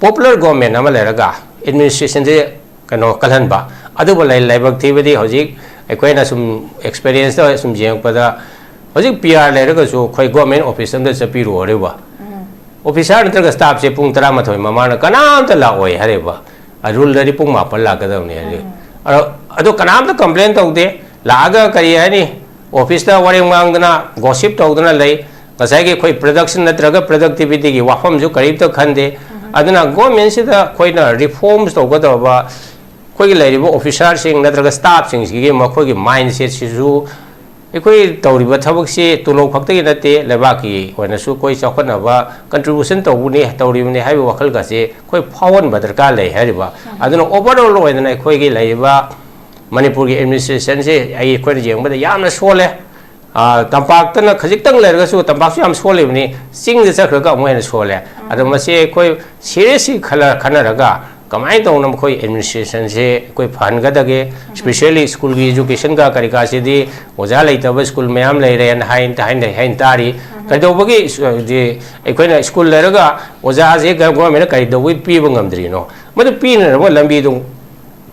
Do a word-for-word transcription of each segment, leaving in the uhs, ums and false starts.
Popular government ꯑꯃ ꯂꯩꯔꯒ ꯑꯦꯗꯃꯤꯅꯤꯁꯇ꯭ꯔꯦꯁꯟꯁꯦ ꯀꯩꯅꯣ ꯀꯜꯍꯟꯕ꯫ ꯑꯗꯨꯕꯨ ꯂꯩ-, ꯂꯥꯏꯕꯛ ꯊꯤꯕꯗꯤ ꯍꯧꯖꯤꯛ ꯑꯩꯈꯣꯏꯅ ꯁꯨꯝ ꯑꯦꯛꯁꯄꯤꯔꯤꯌꯦꯟꯁꯇ ꯁꯨꯝ ꯌꯦꯡꯉꯛꯄꯗ, ꯍꯧꯖꯤꯛ ꯄꯤ ꯑꯥꯔ ꯂꯩꯔꯒꯁꯨ ꯑꯩꯈꯣꯏ ꯒꯣꯔꯃꯦꯟ ꯑꯣꯐꯤꯁ ꯑꯝꯗ ꯆꯠꯄꯤꯔꯨ ꯍꯥꯏꯔꯤꯕ, ꯑꯣꯐꯤꯁꯥꯔ ꯅꯠꯇ꯭ꯔꯒ ꯁ꯭ꯇꯥꯐꯁꯦ ꯄꯨꯡ ꯇꯔꯥꯃꯥꯊꯣꯏ ꯃꯃꯥꯡꯗ ꯀꯅꯥꯝꯇ ꯂꯥꯛꯑꯣꯏ ꯍꯥꯏꯔꯤꯕ꯫ ꯑ, ꯔꯨꯜꯗꯗꯤ ꯄꯨꯡ ꯃꯥꯄꯟ ꯂꯥꯛꯀꯗꯕꯅꯤ ꯍꯥꯏꯔꯤ꯫ ꯑꯗꯣ, ꯑꯗꯣ ꯀꯅꯥꯝꯇ ꯀꯝꯄ꯭ꯂꯦꯟ ꯇꯧꯗꯦ꯫ ꯂꯥꯛꯑꯒ ꯀꯔꯤ ꯍꯥꯏꯅꯤ, ꯑꯣꯐꯤꯁꯇ ꯋꯥꯔꯦꯡ ꯉꯥꯡꯗꯅ, ꯒꯣꯁꯤꯞ ꯇꯧꯗꯅ ꯂꯩ꯫ ꯉꯁꯥꯏꯒꯤ ꯑꯩꯈꯣꯏ ꯄ꯭ꯔꯗꯛꯁꯟ ꯅꯠꯇ꯭ꯔꯒ ꯄ꯭ꯔꯗꯛꯇꯤꯕꯤꯇꯤꯒꯤ ꯋꯥꯐꯝꯁꯨ ꯀꯔꯤꯝꯇ ꯈꯟꯗꯦ꯫ ꯑꯗꯨꯅ ꯒꯣꯔꯃꯦꯟꯁꯤꯗ ꯑꯩꯈꯣꯏꯅ ꯔꯤꯐꯣꯔꯝꯁ ꯇꯧꯒꯗꯕ, ꯑꯩꯈꯣꯏꯒꯤ ꯂꯩꯔꯤꯕ ꯑꯣꯐꯤꯁꯥꯔꯁꯤꯡ ꯅꯠꯇ꯭ꯔꯒ ꯁ꯭ꯇꯥꯐꯁꯤꯡꯁꯤꯒꯤ ꯃꯈꯣꯏꯒꯤ ꯃꯥꯏꯟꯁꯦꯠꯁꯤꯁꯨ ꯑꯩꯈꯣꯏ ꯇꯧꯔꯤꯕ ꯊꯕꯛꯁꯤ ꯇꯣꯂꯣꯞ ꯈꯛꯇꯒꯤ ꯅꯠꯇꯦ, ꯂꯩꯕꯥꯛꯀꯤ ꯑꯣꯏꯅꯁꯨ ꯑꯩꯈꯣꯏ ꯆꯥꯎꯈꯠꯅꯕ ꯀꯟꯇ꯭ꯔꯤꯕ꯭ꯌꯨꯁꯟ ꯇꯧꯕꯅꯤ, ꯇꯧꯔꯤꯕꯅꯤ ꯍꯥꯏꯕꯒꯤ ꯋꯥꯈꯜꯒꯁꯦ ꯑꯩꯈꯣꯏ ꯐꯥꯎꯍꯟꯕ ꯗꯔꯀꯥꯔ ꯂꯩ ꯍꯥꯏꯔꯤꯕ꯫ ꯑꯗꯨꯅ ꯑꯣꯚꯔꯑꯣꯜ ꯑꯣꯏꯗꯅ ꯑꯩꯈꯣꯏꯒꯤ ꯂꯩꯔꯤꯕ ꯃꯅꯤꯄꯨꯔꯒꯤ ꯑꯦꯗꯃꯤꯅꯤꯁꯇ꯭ꯔꯦꯁꯟꯁꯦ ꯑꯩ, ꯑꯩꯈꯣꯏꯅ ꯌꯦꯡꯕꯗ ꯌꯥꯝꯅ ꯁꯣꯜꯂꯦ꯫ ꯑ, ꯇꯝꯄꯥꯛꯇꯅ ꯈꯖꯤꯛꯇꯪ ꯂꯩꯔꯒꯁꯨ ꯇꯝꯄꯥꯛꯁꯨ ꯌꯥꯝ ꯁꯣꯜꯂꯤꯕꯅꯤ, ꯆꯤꯡꯗ ꯆꯠꯈ꯭ꯔꯒ ꯑꯃꯨꯛ ꯍꯦꯟꯅ ꯁꯣꯜꯂꯦ꯫ ꯑꯗꯣ ꯃꯁꯤ ꯑꯩꯈꯣꯏ ꯁꯤꯔꯤꯌꯁꯂꯤ ꯈꯜꯂ-, ꯈꯟꯅꯔꯒ ꯀꯃꯥꯏꯅ ꯇꯧꯅ ꯃꯈꯣꯏ ꯑꯦꯗꯃꯤꯅꯤꯁꯇ꯭ꯔꯦꯁꯟꯁꯦ ꯑꯩꯈꯣꯏ ꯐꯍꯟꯒꯗꯒꯦ? ꯏꯁꯄꯤꯁꯦꯜꯂꯤ ꯁ꯭ꯀꯨꯜꯒꯤ ꯑꯦꯖꯨꯀꯦꯁꯟꯒ ꯀꯔꯤ ꯀꯥꯁꯤꯗꯤ ꯑꯣꯖꯥ ꯂꯩꯇꯕ ꯁ꯭ꯀꯨꯜ ꯃꯌꯥꯝ ꯂꯩꯔꯦꯅ ꯍꯥꯏꯅ, ꯍꯥꯏꯅ, ꯍꯥꯏꯅ ꯇꯥꯔꯤ꯫ ꯀꯩꯗꯧꯕꯒꯤ ꯁ-, ꯗꯤ ꯑꯩꯈꯣꯏꯅ ꯁ꯭ꯀꯨꯜ ꯂꯩꯔꯒ ꯑꯣꯖꯥꯁꯦ ꯒ-, ꯒꯣꯔꯃꯦꯟꯅ ꯀꯔꯤ ꯇꯧꯕꯒꯤ ꯄꯤꯕ ꯉꯝꯗ꯭ꯔꯤꯅꯣ? ꯃꯗꯨ ꯄꯤꯅꯅꯕ ꯂꯝꯕꯤꯗꯨ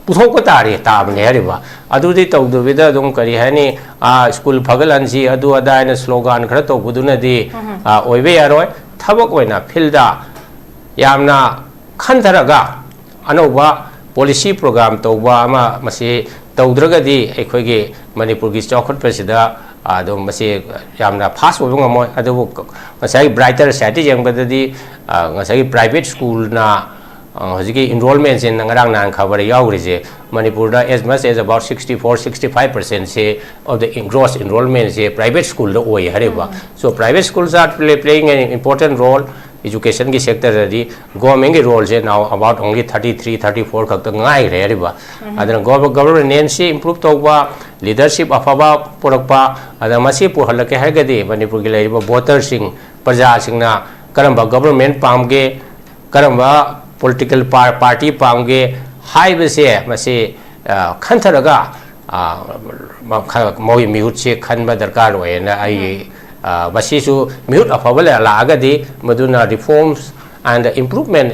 ꯄꯨꯊꯣꯛꯄ ꯇꯥꯔꯦ, ꯇꯥꯕꯅꯦ ꯍꯥꯏꯔꯤꯕ꯫ ꯑꯗꯨꯗꯤ ꯇꯧꯗꯕꯤꯗ ꯑꯗꯨꯝ ꯀꯔꯤ ꯍꯥꯏꯅꯤ, ꯑꯥ, ꯁ꯭ꯀꯨꯜ ꯐꯒꯠꯍꯟꯁꯤ, ꯑꯗꯨ ꯑꯗꯥ ꯍꯥꯏꯅ ꯁ꯭ꯂꯣꯒꯥꯟ ꯈꯔ ꯇꯧꯕꯗꯨꯅꯗꯤ, ꯑꯥ, ꯑꯣꯏꯕ ꯌꯥꯔꯣꯏ꯫ ꯊꯕꯛ ꯑꯣꯏꯅ ꯐꯤꯜꯗ ꯌꯥꯝꯅ ꯈꯟꯊꯔꯒ ꯑꯅꯧꯕ ꯄꯣꯂꯤꯁꯤ ꯄ꯭ꯔꯣꯒ꯭ꯔꯥꯝ ꯇꯧꯕ ꯑꯃ ꯃꯁꯤ ꯇꯧꯗ꯭ꯔꯒꯗꯤ ꯑꯩꯈꯣꯏꯒꯤ ꯃꯅꯤꯄꯨꯔꯒꯤ ꯆꯥꯎꯈꯠꯄꯁꯤꯗ, ꯑꯥ, ꯑꯗꯨꯝ ꯃꯁꯤ ꯌꯥꯝꯅ ꯐꯥꯁ ꯑꯣꯏꯕ ꯉꯝꯃꯣꯏ꯫ ꯑꯗꯨꯕꯨ ꯉꯁꯥꯏꯒꯤ ꯕ꯭ꯔꯥꯏꯇꯔ ꯁꯥꯏꯠꯇ ꯌꯦꯡꯕꯗꯗꯤ, ꯑꯥ, ꯉꯁꯥꯏꯒꯤ ꯄ꯭ꯔꯥꯏꯚꯦꯠ ꯁ꯭ꯀꯨꯜꯅ ꯑ, ꯍꯧꯖꯤꯛꯀꯤ ꯏꯟꯔꯣꯜꯃꯦꯟꯁꯦ ꯉꯔꯥꯡ ꯅꯍꯥꯟ ꯈꯕꯔ ꯌꯥꯎꯈ꯭ꯔꯤꯁꯦ, ꯃꯅꯤꯄꯨꯔꯗ as much as about sixty four, sixty five percent say of the gross enrollment say private ꯁ꯭ꯀꯨꯜꯗ ꯑꯣꯏ ꯍꯥꯏꯔꯤꯕ꯫ So private schools are play, playing an important role education ꯒꯤ ꯁꯦꯛꯇꯔꯗꯗꯤ꯫ ꯒꯣꯔꯃꯦꯟꯒꯤ ꯔꯣꯜꯁꯦ now about only thirty three, thirty four ꯈꯛꯇ ꯉꯥꯏꯈ꯭ꯔꯦ ꯍꯥꯏꯔꯤꯕ꯫ ꯑꯗꯨꯅ ꯒꯣꯚꯔ-, ꯒꯣꯚꯔꯅꯦꯟꯁꯁꯤ improve ꯇꯧꯕ, leadership ꯑꯐꯕ ꯄꯨꯔꯛꯄ, ꯑꯗ ꯃꯁꯤ ꯄꯨꯍꯜꯂꯛꯀꯦ ꯍꯥꯏꯔꯒꯗꯤ ꯃꯅꯤꯄꯨꯔꯒꯤ ꯂꯩꯔꯤꯕ ꯚꯣꯇꯔꯁꯤꯡ, ꯄ꯭ꯔꯖꯥꯁꯤꯡꯅ ꯀꯔꯝꯕ ꯒꯣꯚꯔꯃꯦꯟ ꯄꯥꯝꯒꯦ, ꯀꯔꯝꯕ ꯄꯣꯂꯤꯇꯤꯀꯦꯜ ꯄꯥꯔ-, ꯄꯥꯔꯇꯤ ꯄꯥꯝꯒꯦ ꯍꯥꯏꯕꯁꯦ ꯃꯁꯤ, ꯑ, ꯈꯟꯊꯔꯒ, ꯑ, ꯃ-, ꯈ-, ꯃꯣꯏ ꯃꯤꯍꯨꯠꯁꯦ ꯈꯟꯕ ꯗꯔꯀꯥꯔ ꯑꯣꯏꯌꯦꯅ ꯑꯩ, ꯑ, ꯃꯁꯤꯁꯨ ꯃꯤꯍꯨꯠ ꯑꯐꯕ ꯂ-, ꯂꯥꯛꯑꯒꯗꯤ ꯃꯗꯨꯅ reforms and improvement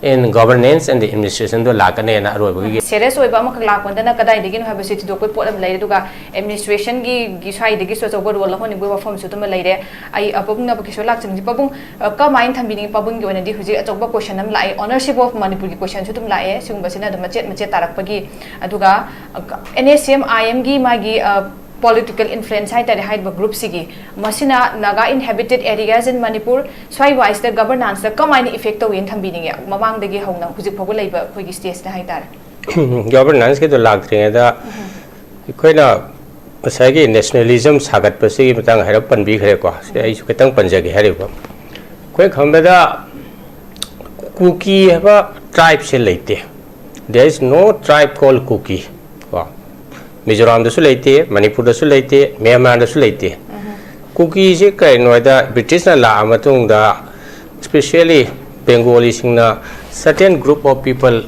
in governance and the administration ꯗꯣ ꯂꯥꯛꯀꯅꯦꯅ ꯑꯔꯣꯏꯕꯒꯤ꯫ ꯁꯦꯔꯤꯌꯁ ꯑꯣꯏꯕ ꯑꯃꯈꯛ ꯂꯥꯛꯄꯗꯅ ꯀꯗꯥꯏꯗꯒꯤꯅꯣ ꯍꯥꯏꯕꯁꯤ ꯊꯤꯗꯣꯛꯄꯒꯤ ꯄꯣꯠ ꯑꯃ ꯂꯩꯔꯦ꯫ ꯑꯗꯨꯒ ꯑꯦꯗꯃꯤꯅꯤꯁꯇ꯭ꯔꯦꯁꯟꯒꯤ ꯒꯤ ꯁ꯭ꯋꯥꯏꯗꯒꯤꯁꯨ ꯑꯆꯧꯕ ꯔꯣꯜ ꯂꯧꯍꯟꯅꯤꯡꯕꯒꯤ ꯋꯥꯐꯝꯁꯨ ꯑꯗꯨꯃ ꯂꯩꯔꯦ꯫ ꯑꯩ ꯑ, ꯄꯥꯕꯨꯡꯅ ꯀꯩꯁꯨ ꯂꯥꯛꯆꯅꯤꯡꯗꯦ꯫ ꯄꯥꯕꯨꯡ, ꯑ, ꯀꯃꯥꯏꯅ ꯊꯝꯕꯤꯅꯤꯡꯉꯤ? ꯄꯥꯕꯨꯡꯒꯤ ꯑꯣꯏꯅꯗꯤ ꯍꯧꯖꯤꯛ ꯑꯆꯧꯕ ꯀꯣꯏꯁꯟ ꯑꯃ ꯂꯥꯛꯑꯦ, ꯑꯣꯅꯔꯁꯤꯞ ꯑꯣꯐ ꯃꯅꯤꯄꯨꯔꯒꯤ ꯀꯣꯏꯁꯟꯁꯨ ꯑꯗꯨꯝ ꯂꯥꯛꯑꯦ꯫ ꯁꯤꯒꯨꯝꯕꯁꯤꯅ ꯑꯗꯨꯝ ꯃꯆꯦꯠ ꯃꯆꯦꯠ ꯇꯥꯔꯛꯄꯒꯤ, ꯑꯗꯨꯒ ꯑꯦꯟ ꯑꯦꯁ ꯑꯦꯝ ꯑꯥꯏ ꯑꯦꯝꯒꯤ ꯃꯥꯒꯤ, ꯑ, ꯄꯣꯂꯤꯇꯤꯀꯦꯜ ꯏꯟꯐ꯭ꯂꯨꯌꯦꯟꯁ ꯍꯥꯏꯇꯥꯔꯦ ꯍꯥꯏꯔꯤꯕ ꯒ꯭ꯔꯨꯞꯁꯤꯒꯤ, ꯃꯁꯤꯅ Naga inhabited areas in Manipur ꯁ꯭ꯋꯥꯏ ꯋꯥꯏꯁꯇ ꯒꯕꯔꯅꯥꯟꯁꯇ ꯀꯃꯥꯏꯅ ꯏꯐꯦꯛ ꯇꯧꯏꯅ ꯊꯝꯕꯤꯅꯤꯡꯉꯦ? ꯃꯃꯥꯡꯗꯒꯤ ꯍꯧꯅ ꯍꯧꯖꯤꯛ ꯐꯥꯎꯕ ꯂꯩꯕ ꯑꯩꯈꯣꯏꯒꯤ ꯁ꯭ꯇꯦꯠꯁꯤꯗ ꯍꯥꯏꯇꯥꯔꯦ꯫ ꯒꯕꯔꯅꯥꯟꯁꯀꯤꯗꯣ ꯂꯥꯛꯇ꯭ꯔꯤꯉꯩꯗ ꯑꯩꯈꯣꯏꯅ ꯉꯁꯥꯏꯒꯤ ꯅꯦꯁꯅꯦꯂꯤꯖꯝ ꯁꯥꯒꯠꯄꯁꯤꯒꯤ ꯃꯇꯥꯡ ꯍꯥꯏꯔꯞ ꯄꯟꯕꯤꯈ꯭ꯔꯦꯀꯣ꯫ ꯁꯤ ꯑꯩꯁꯨ ꯈꯤꯇꯪ ꯄꯟꯖꯒꯦ ꯍꯥꯏꯔꯤꯕ꯫ ꯑꯩꯈꯣꯏ ꯈꯪꯕꯗ ꯀꯨꯀꯤ ꯍꯥꯏꯕ ꯇ꯭ꯔꯥꯏꯕꯁꯦ ꯂꯩꯇꯦ꯫ There is no tribe called ꯀꯨꯀꯤ꯫ ꯀꯣ, ꯃꯤꯖꯣꯔꯥꯝꯗꯁꯨ ꯂꯩꯇꯦ, ꯃꯅꯤꯄꯨꯔꯗꯁꯨ ꯂꯩꯇꯦ, ꯃ꯭ꯌꯥꯟꯃꯥꯔꯗꯁꯨ ꯂꯩꯇꯦ꯫ ꯀꯨꯀꯤꯁꯤ ꯀꯩꯅꯣ ꯍꯥꯏꯗ ꯕ꯭ꯔꯤꯇꯤꯁꯅ ꯂꯥꯛꯑ ꯃꯇꯨꯡꯗ, especially ꯕꯦꯡꯒꯣꯂꯤꯁꯤꯡꯅ certain group of people,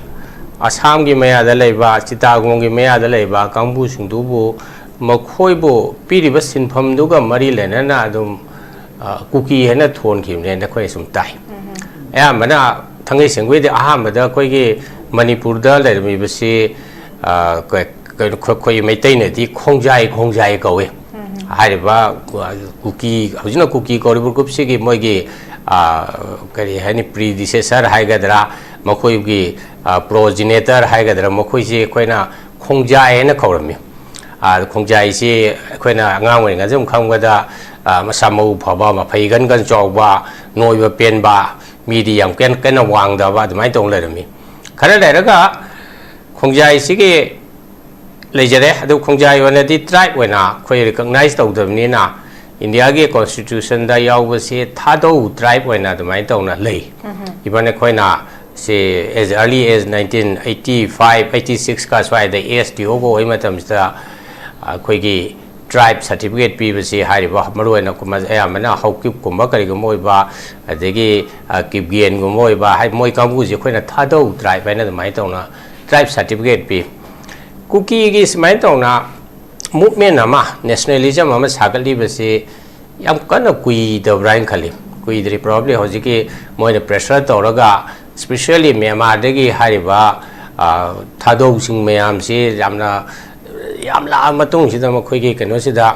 ꯑꯁꯥꯝꯒꯤ ꯃꯌꯥꯗ ꯂꯩꯕ, ꯆꯤꯇꯥꯒꯣꯡꯒꯤ ꯃꯌꯥꯗ ꯂꯩꯕ ꯀꯥꯡꯕꯨꯁꯤꯡꯗꯨꯕꯨ, ꯃꯈꯣꯏꯕꯨ ꯄꯤꯔꯤꯕ ꯁꯤꯟꯐꯝꯗꯨꯒ ꯃꯔꯤ ꯂꯩꯅꯅ ꯑꯗꯨꯝ, ꯑ, ꯀꯨꯀꯤ ꯍꯥꯏꯅ ꯊꯣꯟꯈꯤꯕꯅꯦꯅ ꯑꯩꯈꯣꯏ ꯁꯨꯝ ꯇꯥꯏ꯫ ꯑꯌꯥꯝꯕꯅ ꯊꯥꯡꯒꯩ ꯁꯦꯡꯒꯣꯏꯗꯤ ꯑꯍꯥꯟꯕꯗ ꯑꯩꯈꯣꯏꯒꯤ ꯃꯅꯤꯄꯨꯔꯗ ꯂꯩꯔꯝꯃꯤꯕꯁꯤ, ꯑ, ꯀ-, ꯀꯩꯅꯣ, ꯑꯩꯈꯣꯏ ꯃꯩꯇꯩꯅꯗꯤ ꯈꯣꯡꯖꯥꯏ, ꯈꯣꯡꯖꯥꯏ ꯀꯧꯏ꯫ ꯍꯥꯏꯔꯤꯕ ꯀꯨꯀꯤ, ꯍꯧꯖꯤꯛꯅ ꯀꯨꯀꯤ ꯀꯧꯔꯤꯕ ꯒ꯭ꯔꯨꯞꯁꯤꯒꯤ ꯃꯣꯏꯒꯤ, ꯑ, ꯀꯔꯤ ꯍꯥꯏꯅꯤ, ꯄ꯭ꯔꯤꯗꯤꯁꯦꯁꯔ ꯍꯥꯏꯒꯗ꯭ꯔꯥ, ꯃꯈꯣꯏꯒꯤ, ꯑ, ꯄ꯭ꯔꯣꯖꯤꯅꯦꯇꯔ ꯍꯥꯏꯒꯗ꯭ꯔꯥ, ꯃꯈꯣꯏꯁꯤ ꯑꯩꯈꯣꯏꯅ ꯈꯣꯡꯖꯥꯏ ꯍꯥꯏꯅ ꯀꯧꯔꯝꯃꯤ꯫ ꯑ, ꯈꯣꯡꯖꯥꯏꯁꯤ ꯑꯩꯈꯣꯏꯅ ꯑꯉꯥꯡ ꯑꯣꯏꯔꯤꯉꯩꯗ ꯁꯨꯝ ꯈꯪꯕꯗ, ꯑ, ꯃꯁꯥ ꯃꯎ ꯐꯕ, ꯃꯐꯩ ꯒꯟ ꯒꯟ ꯆꯥꯎꯕ, ꯅꯣꯏꯕ ꯄꯦꯟꯕ, ꯃꯤꯗꯤ ꯌꯥꯝ ꯀꯟ-, ꯀꯟꯅ ꯋꯥꯡꯗꯕ, ꯑꯗꯨꯃꯥꯏꯅ ꯇꯧꯅ ꯂꯩꯔꯝꯃꯤ꯫ ꯈꯔ ꯂꯩꯔꯒ ꯈꯣꯡꯖꯥꯏꯁꯤꯒꯤ ꯂꯩꯖꯔꯦ꯫ ꯑꯗꯨ ꯈꯣꯡꯖꯥꯏ ꯑꯣꯏꯅꯗꯤ ꯇ꯭ꯔꯥꯏꯕ ꯑꯣꯏꯅ ꯑꯩꯈꯣꯏ ꯔꯤꯀꯣꯛꯅꯥꯏꯖ ꯇꯧꯗꯕꯅꯤꯅ, ꯏꯟꯗꯤꯌꯥꯒꯤ ꯀꯣꯟꯁꯇꯤꯇ꯭ꯌꯨꯁꯟꯗ ꯌꯥꯎꯕꯁꯤ ꯊꯥꯗꯧ ꯇ꯭ꯔꯥꯏꯕ ꯑꯣꯏꯅ ꯑꯗꯨꯃꯥꯏꯅ ꯇꯧꯅ ꯂꯩ꯫ ꯏꯚꯟ ꯑꯩꯈꯣꯏꯅ ꯁꯤ as early as nineteen eighty five, eighty six ꯀ ꯁ꯭ꯋꯥꯏꯗ ꯑꯦꯁ ꯗꯤ ꯑꯣꯒ ꯑꯣꯏꯕ ꯃꯇꯝꯁꯤꯗ ꯑꯩꯈꯣꯏꯒꯤ ꯇ꯭ꯔꯥꯏꯕ ꯁꯥꯔꯇꯤꯐꯤꯀꯦꯠ ꯄꯤꯕꯁꯤ ꯍꯥꯏꯔꯤꯕ ꯃꯔꯨꯑꯣꯏꯅ ꯀꯨꯝ-, ꯑꯌꯥꯝꯕꯅ ꯍꯥꯎꯀꯤꯞꯀꯨꯝꯕ ꯀꯔꯤꯒꯨꯝꯕ ꯑꯣꯏꯕ, ꯑꯗꯒꯤ, ꯑ, ꯀꯤꯞꯒꯦꯟꯒꯨꯝꯕ ꯑꯣꯏꯕ, ꯍꯥꯏ-, ꯃꯣꯏ ꯀꯥꯡꯕꯨꯁꯤ ꯑꯩꯈꯣꯏꯅ ꯊꯥꯗꯧ ꯇ꯭ꯔꯥꯏꯕ ꯍꯥꯏꯅ ꯑꯗꯨꯃꯥꯏꯅ ꯇꯧꯅ ꯇ꯭ꯔꯥꯏꯕ ꯁꯥꯔꯇꯤꯐꯤꯀꯦꯠ ꯄꯤ꯫ ꯀꯨꯀꯤꯒꯤ ꯁꯨꯃꯥꯏꯅ ꯇꯧꯅ ꯃꯨꯞꯃꯦꯟ ꯑꯃ, ꯅꯦꯁꯅꯦꯂꯤꯖꯝ ꯑꯃ ꯁꯥꯒꯠꯂꯤꯕꯁꯤ ꯌꯥꯝ ꯀꯟꯅ ꯀꯨꯏꯗꯕ꯭ꯔꯥ ꯍꯥꯏꯅ ꯈꯜꯂꯤ꯫ ꯀꯨꯏꯗ꯭ꯔꯤ, ꯄ꯭ꯔꯣꯕꯕ꯭ꯂꯤ ꯍꯧꯖꯤꯛꯀꯤ ꯃꯣꯏꯅ ꯄ꯭ꯔꯦꯁꯔ ꯇꯧꯔꯒ Especially ꯃ꯭ꯌꯥꯟꯃꯥꯔꯗꯒꯤ ꯍꯥꯏꯔꯤꯕ, ꯑ, ꯊꯥꯗꯧꯁꯤꯡ ꯃꯌꯥꯝꯁꯤ ꯌꯥꯝꯅ, ꯌꯥꯝ ꯂꯥꯛꯑ ꯃꯇꯨꯡꯁꯤꯗ ꯃꯈꯣꯏꯒꯤ ꯀꯩꯅꯣꯁꯤꯗ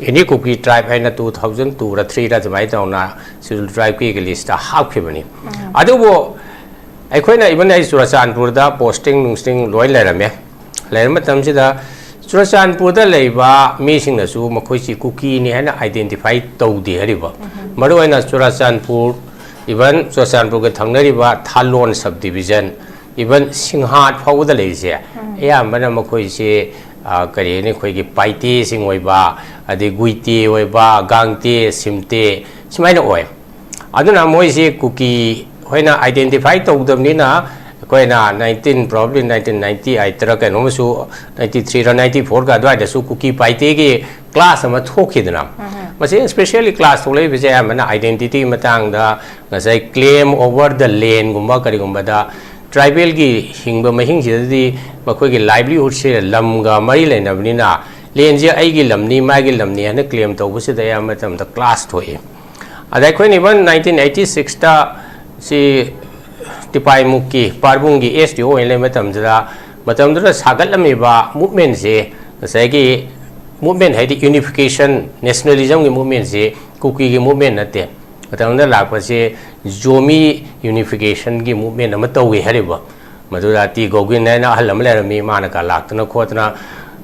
ꯑꯦꯅꯤ ꯀꯨꯀꯤ ꯇ꯭ꯔꯥꯏꯕ ꯍꯥꯏꯅ ꯇꯨ ꯊꯥꯎꯖꯟ ꯇꯨꯔ ꯊ꯭ꯔꯤꯔ ꯑꯗꯨꯃꯥꯏꯅ ꯇꯧꯅ ꯁꯦꯗꯨꯜ ꯇ꯭ꯔꯥꯏꯕꯀꯤ ꯂꯤꯁꯇ ꯍꯥꯞꯈꯤꯕꯅꯤ꯫ ꯑꯗꯨꯕꯨ ꯑꯩꯈꯣꯏꯅ even ꯑꯩ ꯆꯨꯔꯥꯆꯥꯟꯄꯨꯔꯗ ꯄꯣꯁꯇꯤꯡ ꯅꯨꯡꯁꯇꯤꯡ ꯂꯣꯏ ꯂꯩꯔꯝꯃꯦ꯫ ꯂꯩꯔ ꯃꯇꯝꯁꯤꯗ ꯆꯨꯔꯥꯆꯥꯟꯄꯨꯔꯗ ꯂꯩꯕ ꯃꯤꯁꯤꯡꯅꯁꯨ ꯃꯈꯣꯏꯁꯤ ꯀꯨꯀꯤꯅꯤ ꯍꯥꯏꯅ ꯑꯥꯏꯗꯦꯟꯇꯤꯐꯥꯏ ꯇꯧꯗꯦ ꯍꯥꯏꯔꯤꯕ꯫ ꯃꯔꯨꯑꯣꯏꯅ ꯆꯨꯔꯥꯆꯥꯟꯄꯨꯔ, even ꯆꯨꯔꯥꯆꯥꯟꯄꯨꯔꯒ ꯊꯪꯅꯔꯤꯕ Thalon sub division, even Singhat ꯐꯥꯎꯕꯗ ꯂꯩꯔꯤꯁꯦ, ꯑꯌꯥꯝꯕꯅ ꯃꯈꯣꯏꯁꯦ, ꯑ, ꯀꯔꯤ ꯍꯥꯏꯅꯤ, ꯑꯩꯈꯣꯏꯒꯤ ꯄꯥꯏꯇꯦꯁꯤꯡ ꯑꯣꯏꯕ, ꯑꯗꯩ ꯒꯨꯏꯇꯦ ꯑꯣꯏꯕ, ꯒꯥꯡꯇꯦ, ꯁꯤꯝꯇꯦ, ꯁꯨꯃꯥꯏꯅ ꯑꯣꯏ꯫ ꯑꯗꯨꯅ ꯃꯣꯏꯁꯤ ꯀꯨꯀꯤ ꯍꯣꯏꯅ ꯑꯥꯏꯗꯦꯟꯇꯤꯐꯥꯏ ꯇꯧꯗꯕꯅꯤꯅ, ꯑꯩꯈꯣꯏꯅ ꯅꯥꯏꯟꯇꯤꯟ, probably ꯅꯥꯏꯟꯇꯤꯟ ꯅꯥꯏꯟꯇꯤ ꯑꯩꯠꯇꯔ ꯀꯩꯅꯣꯝꯃꯁꯨ, ꯅꯥꯏꯟꯇꯤ ꯊ꯭ꯔꯤꯔ ꯅꯥꯏꯟꯇꯤ ꯐꯣꯔꯒ ꯑꯗꯨꯋꯥꯏꯗꯁꯨ ꯀꯨꯀꯤ ꯄꯥꯏꯇꯦꯒꯤ ꯀ꯭ꯂꯥꯁ ꯑꯃ ꯊꯣꯛꯈꯤꯗꯅ, ꯃꯁꯤ especially ꯀ꯭ꯂꯥꯁ ꯊꯣꯛꯂꯛꯏꯕꯁꯦ ꯑꯌꯥꯝꯕꯅ identity ꯃꯇꯥꯡꯗ, ꯉꯁꯥꯏ claim over the landꯒꯨꯝꯕ ꯀꯔꯤꯒꯨꯝꯕꯗ, ꯇ꯭ꯔꯥꯏꯕꯦꯜꯒꯤ ꯍꯤꯡꯕ ꯃꯍꯤꯡꯁꯤꯗꯗꯤ ꯃꯈꯣꯏꯒꯤ livelihoodꯁꯦ ꯂꯝꯒ ꯃꯔꯤ ꯂꯩꯅꯕꯅꯤꯅ, ꯂꯦꯟꯁꯦ ꯑꯩꯒꯤ ꯂꯝꯅꯤ, ꯃꯥꯒꯤ ꯂꯝꯅꯤ ꯍꯥꯏꯅ claim ꯇꯧꯕꯁꯤꯗ ꯑꯌꯥꯝꯕ ꯃꯇꯝꯗ ꯀ꯭ꯂꯥꯁ ꯊꯣꯛꯏ꯫ ꯑꯗ ꯑꯩꯈꯣꯏꯅ even ꯅꯥꯏꯟꯇꯤꯟ ꯑꯩꯠꯇꯤ ꯁꯤꯛꯁꯇ ꯁꯤ ꯇꯤꯄꯥꯏꯃꯨꯛꯀꯤ ꯄꯥꯔꯕꯨꯡꯒꯤ S D O ꯑꯣꯏꯅ ꯂꯩꯕ ꯃꯇꯝꯗꯨꯗ, ꯃꯇꯝꯗꯨꯗ ꯁꯥꯒꯠꯂꯝꯃꯤꯕ movementꯁꯦ, ꯉꯁꯥꯏꯒꯤ movement ꯍꯥꯏꯗꯤ unification, nationalismꯒꯤ movementꯁꯦ ꯀꯨꯀꯤꯒꯤ movement ꯅꯠꯇꯦ꯫ ꯃꯇꯝꯗꯨꯗ ꯂꯥꯛꯄꯁꯦ ꯖꯣꯃꯤ unificationꯒꯤ movement ꯑꯃ ꯇꯧꯏ ꯍꯥꯏꯔꯤꯕ꯫ ꯃꯗꯨꯗ ꯇꯤ ꯒꯣꯒꯤꯟ ꯍꯥꯏꯅ ꯑꯍꯜ ꯑꯃ ꯂꯩꯔꯝꯃꯤ, ꯃꯥꯅ ꯀ ꯂꯥꯛꯇꯅ ꯈꯣꯠꯇꯅ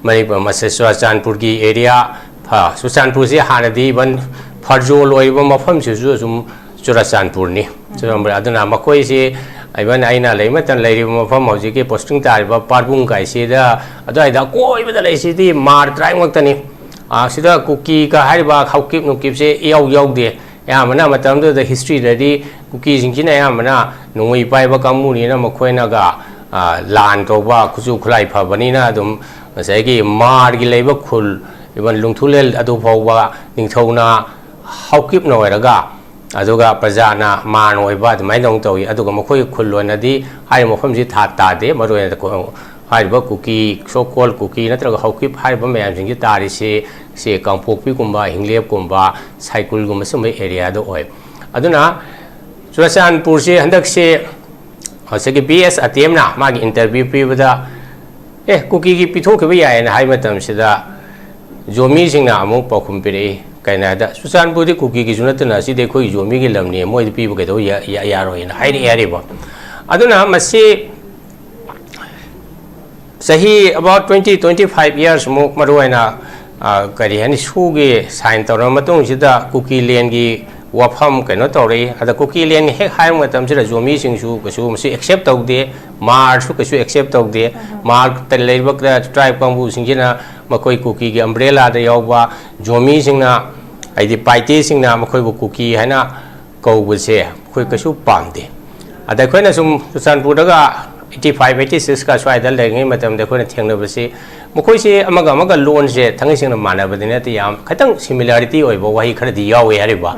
ꯃꯅꯤꯄꯨꯔ, ꯃꯁꯤ ꯆꯨꯔꯥꯆꯥꯟꯄꯨꯔꯒꯤ area, ꯐ-, ꯆꯨꯔꯥꯆꯥꯟꯄꯨꯔꯁꯤ ꯍꯥꯟꯅꯗꯤ even ꯐꯔꯖꯣꯜ ꯑꯣꯏꯔꯤꯕ ꯃꯐꯝꯁꯤꯁꯨ ꯑꯗꯨꯝ ꯆꯨꯔꯥꯆꯥꯟꯄꯨꯔꯅꯤ꯫ ꯆꯨꯔꯥꯆꯥꯟꯄꯨꯔ꯫ ꯑꯗꯨꯅ ꯃꯈꯣꯏꯁꯤ even ꯑꯩꯅ ꯂꯩ ꯃꯇꯝ ꯂꯩꯔꯤꯕ ꯃꯐꯝ ꯍꯧꯖꯤꯛꯀꯤ posting ꯇꯥꯔꯤꯕ ꯄꯥꯔꯕꯨꯡ ꯀꯥꯏꯁꯤꯗ ꯑꯗꯨꯋꯥꯏꯗ ꯑꯀꯣꯏꯕꯗ ꯂꯩꯁꯤꯗꯤ ꯃꯥꯔ ꯇ꯭ꯔꯥꯏꯕ ꯉꯥꯛꯇꯅꯤ꯫ ꯑꯥ, ꯁꯤꯗ ꯀꯨꯀꯤꯒ ꯍꯥꯏꯔꯤꯕ ꯍꯥꯎꯀꯤꯞ ꯅꯨꯡꯀꯤꯞꯁꯦ ꯏꯌꯥꯎ ꯌꯥꯎꯗꯦ꯫ ꯑꯌꯥꯝꯕꯅ ꯃꯇꯝꯗꯨꯗ historyꯗꯗꯤ ꯀꯨꯀꯤꯁꯤꯡꯁꯤꯅ ꯑꯌꯥꯝꯕꯅ ꯅꯣꯡꯃꯩ ꯄꯥꯏꯕ ꯀꯥꯡꯕꯨꯅꯤꯅ ꯃꯈꯣꯏꯅꯒ, ꯑ, ꯂꯥꯟ ꯇꯧꯕ ꯈꯨꯠꯁꯨ ꯈꯨꯠꯂꯥꯏ ꯐꯕꯅꯤꯅ ꯑꯗꯨꯝ ꯉꯁꯥꯏꯒꯤ ꯃꯥꯔꯒꯤ ꯂꯩꯕ ꯈꯨꯜ, even ꯂꯨꯡꯊꯨꯂꯦꯜ ꯑꯗꯨ ꯐꯥꯎꯕ ꯅꯤꯡꯊꯧꯅ ꯍꯥꯎꯀꯤꯞꯅ ꯑꯣꯏꯔꯒ, ꯑꯗꯨꯒ ꯄ꯭ꯔꯖꯥꯅ ꯃꯥꯔꯅ ꯑꯣꯏꯕ ꯑꯗꯨꯃꯥꯏꯅ ꯑꯃꯨꯛ ꯇꯧꯏ꯫ ꯑꯗꯨꯒ ꯃꯈꯣꯏꯒꯤ ꯈꯨꯜ ꯑꯣꯏꯅꯗꯤ ꯍꯥꯏꯔꯤꯕ ꯃꯐꯝꯁꯤ ꯊꯥ ꯇꯥꯗꯦ꯫ ꯃꯔꯨꯑꯣꯏꯅ ꯀꯣ-, ꯍꯥꯏꯔꯤꯕ ꯀꯨꯀꯤ, so called ꯀꯨꯀꯤ ꯅꯠꯇ꯭ꯔꯒ ꯍꯥꯎꯀꯤꯞ ꯍꯥꯏꯔꯤꯕ ꯃꯌꯥꯝꯁꯤꯡꯁꯤ ꯇꯥꯔꯤꯁꯤ ꯁꯤ ꯀꯥꯡꯄꯣꯛꯄꯤꯒꯨꯝꯕ, ꯍꯤꯡꯂꯦꯞꯀꯨꯝꯕ, ꯁꯥꯏꯀꯨꯜꯒꯨꯝꯕ ꯁꯨꯝꯕ areaꯗ ꯑꯣꯏ꯫ ꯑꯗꯨꯅ ꯆꯨꯔꯥꯆꯥꯟꯄꯨꯔꯁꯦ ꯍꯟꯗꯛꯁꯦ ꯉꯁꯥꯏꯒꯤ ꯕꯤ ꯑꯦꯁ ꯑꯇꯦꯝꯅ ꯃꯥꯒꯤ interview ꯄꯤꯕꯗ, "ꯑꯦ, ꯀꯨꯀꯤꯒꯤ ꯄꯤꯊꯣꯛꯈꯤꯕ ꯌꯥꯏ" ꯍꯥꯏꯕ ꯃꯇꯝꯁꯤꯗ ꯖꯣꯃꯤꯁꯤꯡꯅ ꯑꯃꯨꯛ ꯄꯥꯎꯈꯨꯝ ꯄꯤꯔꯛꯏ꯫ ꯀꯩꯅꯣ ꯍꯥꯏꯗ, "ꯆꯨꯔꯆꯥꯟꯄꯨꯔꯗꯤ ꯀꯨꯀꯤꯒꯤꯁꯨ ꯅꯠꯇꯅ ꯑꯁꯤꯗꯤ ꯑꯩꯈꯣꯏꯒꯤ ꯖꯣꯃꯤꯒꯤ ꯂꯝꯅꯤ, ꯃꯣꯏꯗ ꯄꯤꯕ ꯀꯩꯗꯧ ꯌꯥ-, ꯌꯥ-, ꯌꯥꯔꯣꯏꯅ" ꯍꯥꯏꯔꯛꯑꯦ ꯍꯥꯏꯔꯤꯕ꯫ ꯑꯗꯨꯅ ꯃꯁꯤ ꯆꯍꯤ about twenty, twenty five years ꯃꯨꯛ ꯃꯔꯨ ꯑꯣꯏꯅ, ꯑ, ꯀꯔꯤ ꯍꯥꯏꯅꯤ, ꯁꯨꯒꯤ sign ꯇꯧꯔꯕ ꯃꯇꯨꯡꯁꯤꯗ ꯀꯨꯀꯤ ꯂꯦꯟꯒꯤ ꯋꯥꯐꯝ ꯀꯩꯅꯣ ꯇꯧꯔꯛꯏ꯫ ꯑꯗ ꯀꯨꯀꯤ ꯂꯦꯟ ꯍꯦꯛ ꯍꯥꯏꯕ ꯃꯇꯝꯁꯤꯗ ꯖꯣꯃꯤꯁꯤꯡꯁꯨ ꯀꯩꯁꯨ ꯃꯁꯤ accept ꯇꯧꯗꯦ, ꯃꯥꯔꯁꯨ ꯀꯩꯁꯨ accept ꯇꯧꯗꯦ꯫ ꯃꯥꯔꯇ ꯂꯩꯔꯤꯕ tribe ꯀꯥꯡꯕꯨꯁꯤꯡꯁꯤꯅ ꯃꯈꯣꯏ ꯀꯨꯀꯤꯒꯤ umbrellaꯗ ꯌꯥꯎꯕ ꯖꯣꯃꯤꯁꯤꯡꯅ, ꯍꯥꯏꯗꯤ ꯄꯥꯏꯇꯦꯁꯤꯡꯅ ꯃꯈꯣꯏꯕꯨ ꯀꯨꯀꯤ ꯍꯥꯏꯅ ꯀꯧꯕꯁꯦ ꯑꯩꯈꯣꯏ ꯀꯩꯁꯨ ꯄꯥꯝꯗꯦ꯫ ꯑꯗ ꯑꯩꯈꯣꯏꯅ ꯁꯨꯝ ꯆꯨꯔꯆꯥꯟꯄꯨꯔꯗꯒ eighty five, eighty sixꯀ ꯁ꯭ꯋꯥꯏꯗ ꯂꯩꯔꯤꯉꯩ ꯃꯇꯝꯗ ꯑꯩꯈꯣꯏꯅ ꯊꯦꯡꯅꯕꯁꯤ, ꯃꯈꯣꯏꯁꯦ ꯑꯃꯒ ꯑꯃꯒ ꯂꯣꯟꯁꯦ ꯊꯥꯡꯒꯩ ꯁꯦꯡꯅ ꯃꯥꯟꯅꯕꯗꯤ ꯅꯠꯇꯦ, ꯌꯥꯝ ꯈꯤꯇꯪ similarity ꯑꯣꯏꯕ ꯋꯥꯍꯩ ꯈꯔꯗꯤ ꯌꯥꯎꯋꯦ ꯍꯥꯏꯔꯤꯕ꯫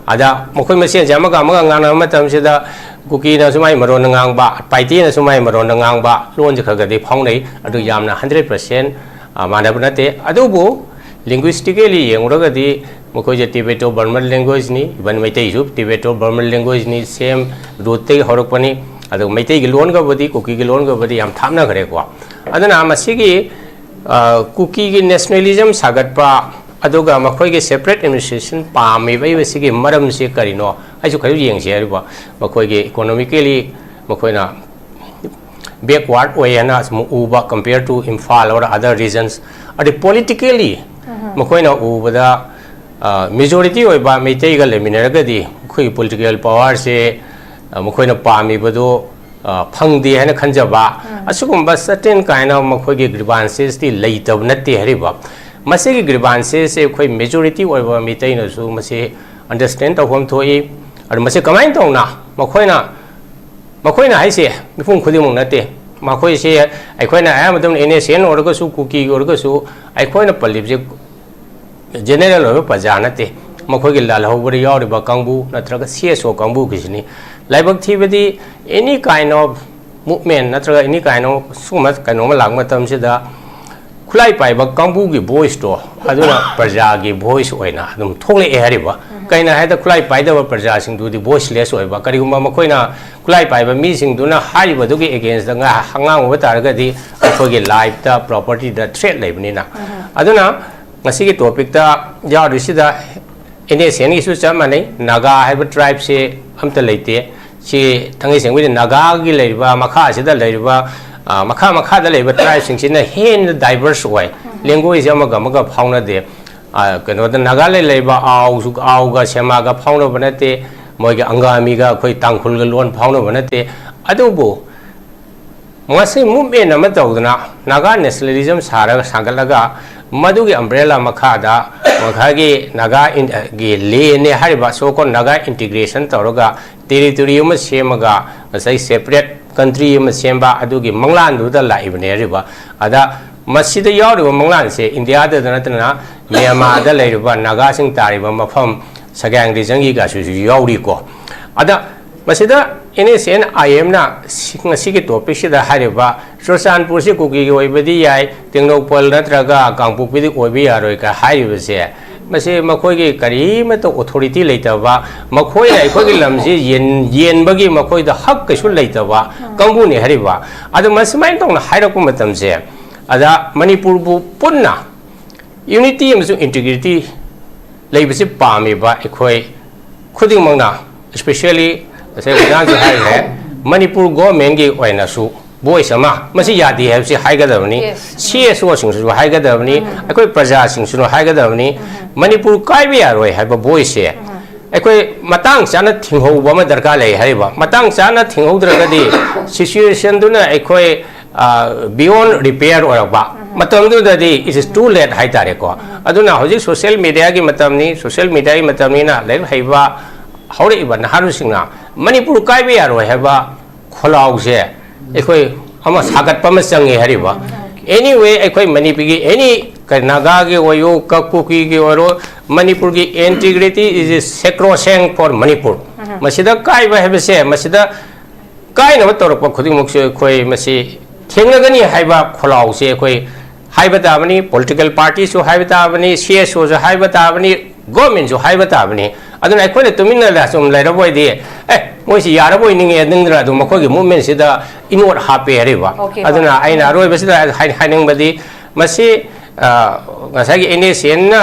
ꯑꯗ ꯃꯈꯣꯏ ꯃꯁꯦꯟꯁꯦ ꯑꯃꯒ ꯑꯃꯒ ꯉꯥꯡꯅꯕ ꯃꯇꯝꯁꯤꯗ ꯀꯨꯀꯤꯅꯁꯨ ꯃꯥꯏ ꯃꯔꯣꯟꯗ ꯉꯥꯡꯕ, ꯄꯥꯏꯇꯦꯅꯁꯨ ꯃꯥꯏ ꯃꯔꯣꯟꯗ ꯉꯥꯡꯕ, ꯂꯣꯟꯁꯦ ꯈꯔ ꯈꯔꯗꯤ ꯐꯥꯎꯅꯩ, ꯑꯗꯨ ꯌꯥꯝꯅ hundred percent, ꯑ, ꯃꯥꯟꯅꯕ ꯅꯠꯇꯦ꯫ ꯑꯗꯨꯕꯨ linguistically ꯌꯦꯡꯉꯨꯔꯒꯗꯤ ꯃꯈꯣꯏꯁꯦ Tibeto-Burman languageꯅꯤ, even ꯃꯩꯇꯩꯁꯨ Tibeto-Burman languageꯅꯤ, same rootꯇꯒꯤ ꯍꯧꯔꯛꯄꯅꯤ꯫ ꯑꯗꯨꯒ ꯃꯩꯇꯩꯒꯤ ꯂꯣꯟꯒꯕꯨꯗꯤ, ꯀꯨꯀꯤꯒꯤ ꯂꯣꯟꯒꯕꯨꯗꯤ ꯌꯥꯝ ꯊꯥꯞꯅꯈ꯭ꯔꯦꯀꯣ꯫ ꯑꯗꯨꯅ ꯃꯁꯤꯒꯤ, ꯑ, ꯀꯨꯀꯤꯒꯤ nationalism ꯁꯥꯒꯠꯄ, ꯑꯗꯨꯒ ꯃꯈꯣꯏꯒꯤ separate administration ꯄꯥꯝꯃꯤꯕ ꯁꯤꯒꯤ ꯃꯔꯝꯁꯤ ꯀꯔꯤꯅꯣ? ꯑꯩꯁꯨ ꯈꯔ ꯌꯦꯡꯁꯤ ꯍꯥꯏꯔꯤꯕ꯫ ꯃꯈꯣꯏꯒꯤ economically ꯃꯈꯣꯏꯅ backward ꯑꯣꯏ ꯍꯥꯏꯅ ꯁꯨꯝ ꯎꯕ, compare to Imphal or other regions꯫ ꯑꯗꯩ politically ꯃꯈꯣꯏꯅ ꯎꯕꯗ, ꯑ, majority ꯑꯣꯏꯕ ꯃꯩꯇꯩꯒ ꯂꯩꯃꯤꯟꯅꯔꯒꯗꯤ ꯑꯩꯈꯣꯏꯒꯤ political powerꯁꯦ, ꯑ, ꯃꯈꯣꯏꯅ ꯄꯥꯝꯃꯤꯕꯗꯨ, ꯑ, ꯐꯪꯗꯦ ꯍꯥꯏꯅ ꯈꯟꯖꯕ, ꯑꯁꯤꯒꯨꯝꯕ certain kind of ꯃꯈꯣꯏꯒꯤ grievancesꯇꯤ ꯂꯩꯇꯕ ꯅꯠꯇꯦ ꯍꯥꯏꯔꯤꯕ꯫ ꯃꯁꯤꯒꯤ grievancesꯁꯦ ꯑꯩꯈꯣꯏ majority ꯑꯣꯏꯕ ꯃꯩꯇꯩꯅꯁꯨ ꯃꯁꯤ understand ꯇꯧꯐꯝ ꯊꯣꯛꯏ꯫ ꯑꯗꯨ ꯃꯁꯤ ꯀꯃꯥꯏꯅ ꯇꯧꯅ ꯃꯈꯣꯏꯅ ꯃꯈꯣꯏꯅ ꯍꯥꯏꯁꯦ ꯃꯤꯄꯨꯝ ꯈꯨꯗꯤꯡꯃꯛ ꯅꯠꯇꯦ꯫ ꯃꯈꯣꯏꯁꯦ ꯑꯩꯈꯣꯏꯅ ꯑꯌꯥꯝꯕ ꯃꯇꯝꯗ NSCN ꯑꯣꯏꯔꯒꯁꯨ, ꯀꯨꯀꯤꯒꯤ ꯑꯣꯏꯔꯒꯁꯨ, ꯑꯩꯈꯣꯏꯅ ꯄꯜꯂꯤꯕꯁꯦ general ꯑꯣꯏꯕ ꯄ꯭ꯔꯖꯥ ꯅꯠꯇꯦ꯫ ꯃꯈꯣꯏꯒꯤ ꯂꯥꯜꯍꯧꯕꯗ ꯌꯥꯎꯔꯤꯕ ꯀꯥꯡꯕꯨ ꯅꯠꯇ꯭ꯔꯒ CSO ꯀꯥꯡꯕꯨꯒꯤꯁꯤꯅꯤ꯫ ꯂꯥꯏꯕꯛ ꯊꯤꯕꯗꯤ any kind of movement ꯅꯠꯇ꯭ꯔꯒ any kind of ꯁꯤꯒꯨꯝꯕ ꯀꯩꯅꯣꯝꯃ ꯂꯥꯛꯄ ꯃꯇꯝꯁꯤꯗ ꯈꯨꯠꯂꯥꯏ ꯄꯥꯏꯕ ꯀꯥꯡꯕꯨꯒꯤ voiceꯇꯣ ꯑꯗꯨꯅ ꯄ꯭ꯔꯖꯥꯒꯤ voice ꯑꯣꯏꯅ ꯑꯗꯨꯝ ꯊꯣꯛꯂꯛꯑꯦ ꯍꯥꯏꯔꯤꯕ꯫ ꯀꯩꯅꯣ ꯍꯥꯏꯗ ꯈꯨꯠꯂꯥꯏ ꯄꯥꯏꯗꯕ ꯄ꯭ꯔꯖꯥꯁꯤꯡꯗꯨꯗꯤ voiceless ꯑꯣꯏꯕ꯫ ꯀꯔꯤꯒꯨꯝꯕ ꯃꯈꯣꯏꯅ ꯈꯨꯠꯂꯥꯏ ꯄꯥꯏꯕ ꯃꯤꯁꯤꯡꯗꯨꯅ ꯍꯥꯏꯔꯤꯕꯗꯨꯒꯤ against ꯗ ꯉꯥ-, ꯉꯥꯡꯉꯨꯕ ꯇꯥꯔꯒꯗꯤ ꯃꯈꯣꯏꯒꯤ life ꯇ, property ꯗ threat ꯂꯩꯕꯅꯤꯅ꯫ ꯑꯗꯨꯅ ꯉꯁꯤꯒꯤ topic ꯇ ꯌꯥꯎꯔꯤꯁꯤꯗ N S N ꯒꯤꯁꯨ ꯆꯞ ꯃꯥꯟꯅꯩ꯫ ꯅꯥꯒꯥ ꯍꯥꯏꯕ tribe ꯁꯦ ꯑꯝꯇ ꯂꯩꯇꯦ꯫ ꯁꯤ ꯊꯥꯡꯒꯩ ꯁꯦꯡꯕꯒꯤꯗꯤ ꯅꯥꯒꯥꯒꯤ ꯂꯩꯔꯤꯕ, ꯃꯈꯥꯁꯤꯗ ꯂꯩꯔꯤꯕ, ꯑ, ꯃꯈꯥ ꯃꯈꯥꯗ ꯂꯩꯔꯤꯕ tribe ꯁꯤꯡꯁꯤꯅ ꯍꯦꯟꯅ diverse ꯑꯣꯏ꯫ Language ꯑꯃꯒ ꯑꯃꯒ ꯐꯥꯎꯅꯗꯦ꯫ ꯑ, ꯀꯩꯅꯣꯗ ꯅꯥꯒꯥꯂꯦꯟ ꯂꯩꯕ ꯑꯥꯎꯁꯨ, ꯑꯥꯎꯒ ꯁꯦꯃꯥꯒ ꯐꯥꯎꯅꯕ ꯅꯠꯇꯦ, ꯃꯣꯏꯒꯤ ꯑꯪꯒꯥꯃꯤꯒ ꯑꯩꯈꯣꯏ ꯇꯥꯡꯈꯨꯜꯒ ꯂꯣꯟ ꯐꯥꯎꯅꯕ ꯅꯠꯇꯦ꯫ ꯑꯗꯨꯕꯨ ꯉꯁꯤ movement ꯑꯃ ꯇꯧꯗꯅ ꯅꯥꯒꯥ nationalism ꯁꯥꯔꯒ ꯁꯥꯒꯠꯂꯒ ꯃꯗꯨꯒꯤ umbrella ꯃꯈꯥꯗ ꯃꯈꯥꯒꯤ ꯅꯥꯒꯥ ꯏꯟ-, ꯒꯤ ꯂꯦꯟꯅꯦ ꯍꯥꯏꯔꯤꯕ so called ꯅꯥꯒꯥ integration ꯇꯧꯔꯒ territory ꯑꯃ ꯁꯦꯝꯃꯒ ꯉꯁꯥꯏ separate country ꯑꯃ ꯁꯦꯝꯕ ꯑꯗꯨꯒꯤ ꯃꯪꯂꯥꯟꯗꯨꯗ ꯂꯥꯛꯏꯕꯅꯦ ꯍꯥꯏꯔꯤꯕ꯫ ꯑꯗ ꯃꯁꯤꯗ ꯌꯥꯎꯔꯤꯕ ꯃꯪꯂꯥꯟꯁꯦ ꯏꯟꯗꯤꯌꯥꯗ ꯅꯠꯇꯅ ꯃ꯭ꯌꯥꯟꯃꯥꯔꯗ ꯂꯩꯔꯤꯕ ꯅꯥꯒꯥꯁꯤꯡ ꯇꯥꯔꯤꯕ ꯃꯐꯝ ꯁꯒꯥꯡ ꯔꯤꯖꯟꯒꯤꯒꯁꯨ ꯌꯥꯎꯔꯤꯀꯣ꯫ ꯑꯗ ꯃꯁꯤꯗ N S N I M ꯅ ꯁꯤ-, ꯉꯁꯤꯒꯤ topic ꯁꯤꯗ ꯍꯥꯏꯔꯤꯕ ꯆꯨꯔꯆꯥꯟꯄꯨꯔꯁꯤ ꯀꯨꯀꯤꯒꯤ ꯑꯣꯏꯕꯗꯤ ꯌꯥꯏ, ꯇꯦꯡꯅꯧꯄꯜ ꯅꯠꯇ꯭ꯔꯒ ꯀꯥꯡꯄꯣꯛꯄꯤꯗꯤ ꯑꯣꯏꯕ ꯌꯥꯔꯣꯏ ꯀ ꯍꯥꯏꯔꯤꯕꯁꯦ, ꯃꯁꯤ ꯃꯈꯣꯏꯒꯤ ꯀꯔꯤꯃꯠꯇ authority ꯂꯩꯇꯕ, ꯃꯈꯣꯏꯅ ꯑꯩꯈꯣꯏꯒꯤ ꯂꯝꯁꯤ ꯌꯦꯟ-, ꯌꯦꯟꯕꯒꯤ ꯃꯈꯣꯏꯗ ꯍꯛ ꯀꯩꯁꯨ ꯂꯩꯇꯕ ꯀꯥꯡꯕꯨꯅꯤ ꯍꯥꯏꯔꯤꯕ꯫ ꯑꯗꯨ ꯃꯁꯨꯃꯥꯏꯅ ꯇꯧꯅ ꯍꯥꯏꯔꯛꯄ ꯃꯇꯝꯁꯦ, ꯑꯗ ꯃꯅꯤꯄꯨꯔꯕꯨ ꯄꯨꯟꯅ unity ꯑꯃꯁꯨꯡ integrity ꯂꯩꯕꯁꯤ ꯄꯥꯝꯃꯤꯕ ꯑꯩꯈꯣꯏ ꯈꯨꯗꯤꯡꯃꯛꯅ, especially ꯉꯁꯥꯏ ꯑꯣꯖꯥꯅꯁꯨ ꯍꯥꯏꯈ꯭ꯔꯦ, ꯃꯅꯤꯄꯨꯔ government ꯀꯤ ꯑꯣꯏꯅꯁꯨ voice ꯑꯃ, ꯃꯁꯤ ꯌꯥꯗꯦ ꯍꯥꯏꯕꯁꯤ ꯍꯥꯏꯒꯗꯕꯅꯤ, Yes. C S O ꯁꯤꯡꯁꯨ ꯍꯥꯏꯒꯗꯕꯅꯤ, ꯑꯩꯈꯣꯏ ꯄ꯭ꯔꯖꯥꯁꯤꯡꯁꯨ ꯍꯥꯏꯒꯗꯕꯅꯤ꯫ ꯃꯅꯤꯄꯨꯔ ꯀꯥꯏꯕ ꯌꯥꯔꯣꯏ ꯍꯥꯏꯕ voice ꯁꯦ ꯑꯩꯈꯣꯏ ꯃꯇꯥꯡ ꯆꯥꯅ ꯊꯤꯡꯍꯧꯕ ꯑꯃ ꯗꯔꯀꯥꯔ ꯂꯩ ꯍꯥꯏꯔꯤꯕ꯫ ꯃꯇꯥꯡ ꯆꯥꯅ ꯊꯤꯡꯍꯧꯗ꯭ꯔꯒꯗꯤ situation ꯗꯨꯅ ꯑꯩꯈꯣꯏ, ꯑ, beyond repair ꯑꯣꯏꯔꯛꯄ ꯃꯇꯝꯗꯨꯗꯗꯤ it is too late ꯍꯥꯏꯇꯥꯔꯦꯀꯣ꯫ ꯑꯗꯨꯅ ꯍꯧꯖꯤꯛ social media ꯒꯤ ꯃꯇꯝꯅꯤ, social media ꯒꯤ ꯃꯇꯝꯅꯤꯅ ꯂꯥꯏꯔꯤꯛ ꯍꯩꯕ ꯍꯧꯔꯛꯏꯕ ꯅꯍꯥꯔꯣꯜꯁꯤꯡꯅ ꯃꯅꯤꯄꯨꯔ ꯀꯥꯏꯕ ꯌꯥꯔꯣꯏ ꯍꯥꯏꯕ ꯈꯣꯜꯂꯥꯎꯁꯦ ꯑꯩꯈꯣꯏ ꯑꯃ ꯁꯥꯒꯠꯄ ꯑꯃ ꯆꯪꯉꯦ ꯍꯥꯏꯔꯤꯕ꯫ Anyway, ꯑꯩꯈꯣꯏ ꯃꯅꯤꯄꯨꯔꯒꯤ any ꯀ-, ꯅꯥꯒꯥꯒꯤ ꯑꯣꯏꯌꯨ, ꯀ-, ꯀꯨꯀꯤꯒꯤ ꯑꯣꯏꯔꯣ, ꯃꯅꯤꯄꯨꯔꯒꯤ integrity is sacrosanct for Manipur. ꯃꯁꯤꯗ ꯀꯥꯏꯕ ꯍꯥꯏꯕꯁꯦ, ꯃꯁꯤꯗ ꯀꯥꯏꯅꯕ ꯇꯧꯔꯛꯄ ꯈꯨꯗꯤꯡꯃꯛꯁꯨ ꯑꯩꯈꯣꯏ ꯃꯁꯤ ꯊꯦꯡꯅꯒꯅꯤ ꯍꯥꯏꯕ ꯈꯣꯜꯂꯥꯎꯁꯦ ꯑꯩꯈꯣꯏ ꯍꯥꯏꯕ ꯇꯥꯕꯅꯤ, political party ꯁꯨ ꯍꯥꯏꯕ ꯇꯥꯕꯅꯤ, C S O ꯁꯨ ꯍꯥꯏꯕ ꯇꯥꯕꯅꯤ, ꯒꯣꯔꯃꯦꯟꯁꯨ ꯍꯥꯏꯕ ꯇꯥꯕꯅꯤ꯫ ꯑꯗꯨꯅ ꯑꯩꯈꯣꯏꯅ ꯇꯨꯃꯤꯟꯅ ꯁꯨꯝ ꯂꯩꯔꯕ ꯑꯣꯏꯗꯤ, "ꯑꯦ, ꯃꯣꯏꯁꯤ ꯌꯥꯔꯕꯣꯏ ꯅꯤꯡꯉꯦ" ꯅꯤꯡꯗꯅ ꯑꯗꯨꯝ ꯃꯈꯣꯏꯒꯤ ꯃꯨꯞꯃꯦꯟꯁꯤꯗ ꯏꯅꯣꯠ ꯍꯥꯞꯄꯦ ꯍꯥꯏꯔꯤꯕ꯫ Okay, ꯑꯗꯨꯅ ꯍꯣꯏ꯫ ꯑꯩꯅ ꯑꯔꯣꯏꯕꯁꯤꯗ ꯍꯥꯏ-, ꯍꯥꯏꯅꯤꯡꯕꯗꯤ, ꯃꯁꯤ, ꯑ, ꯉꯁꯥꯏꯒꯤ ꯑꯦꯟ ꯑꯦꯁ ꯑꯦꯟꯅ,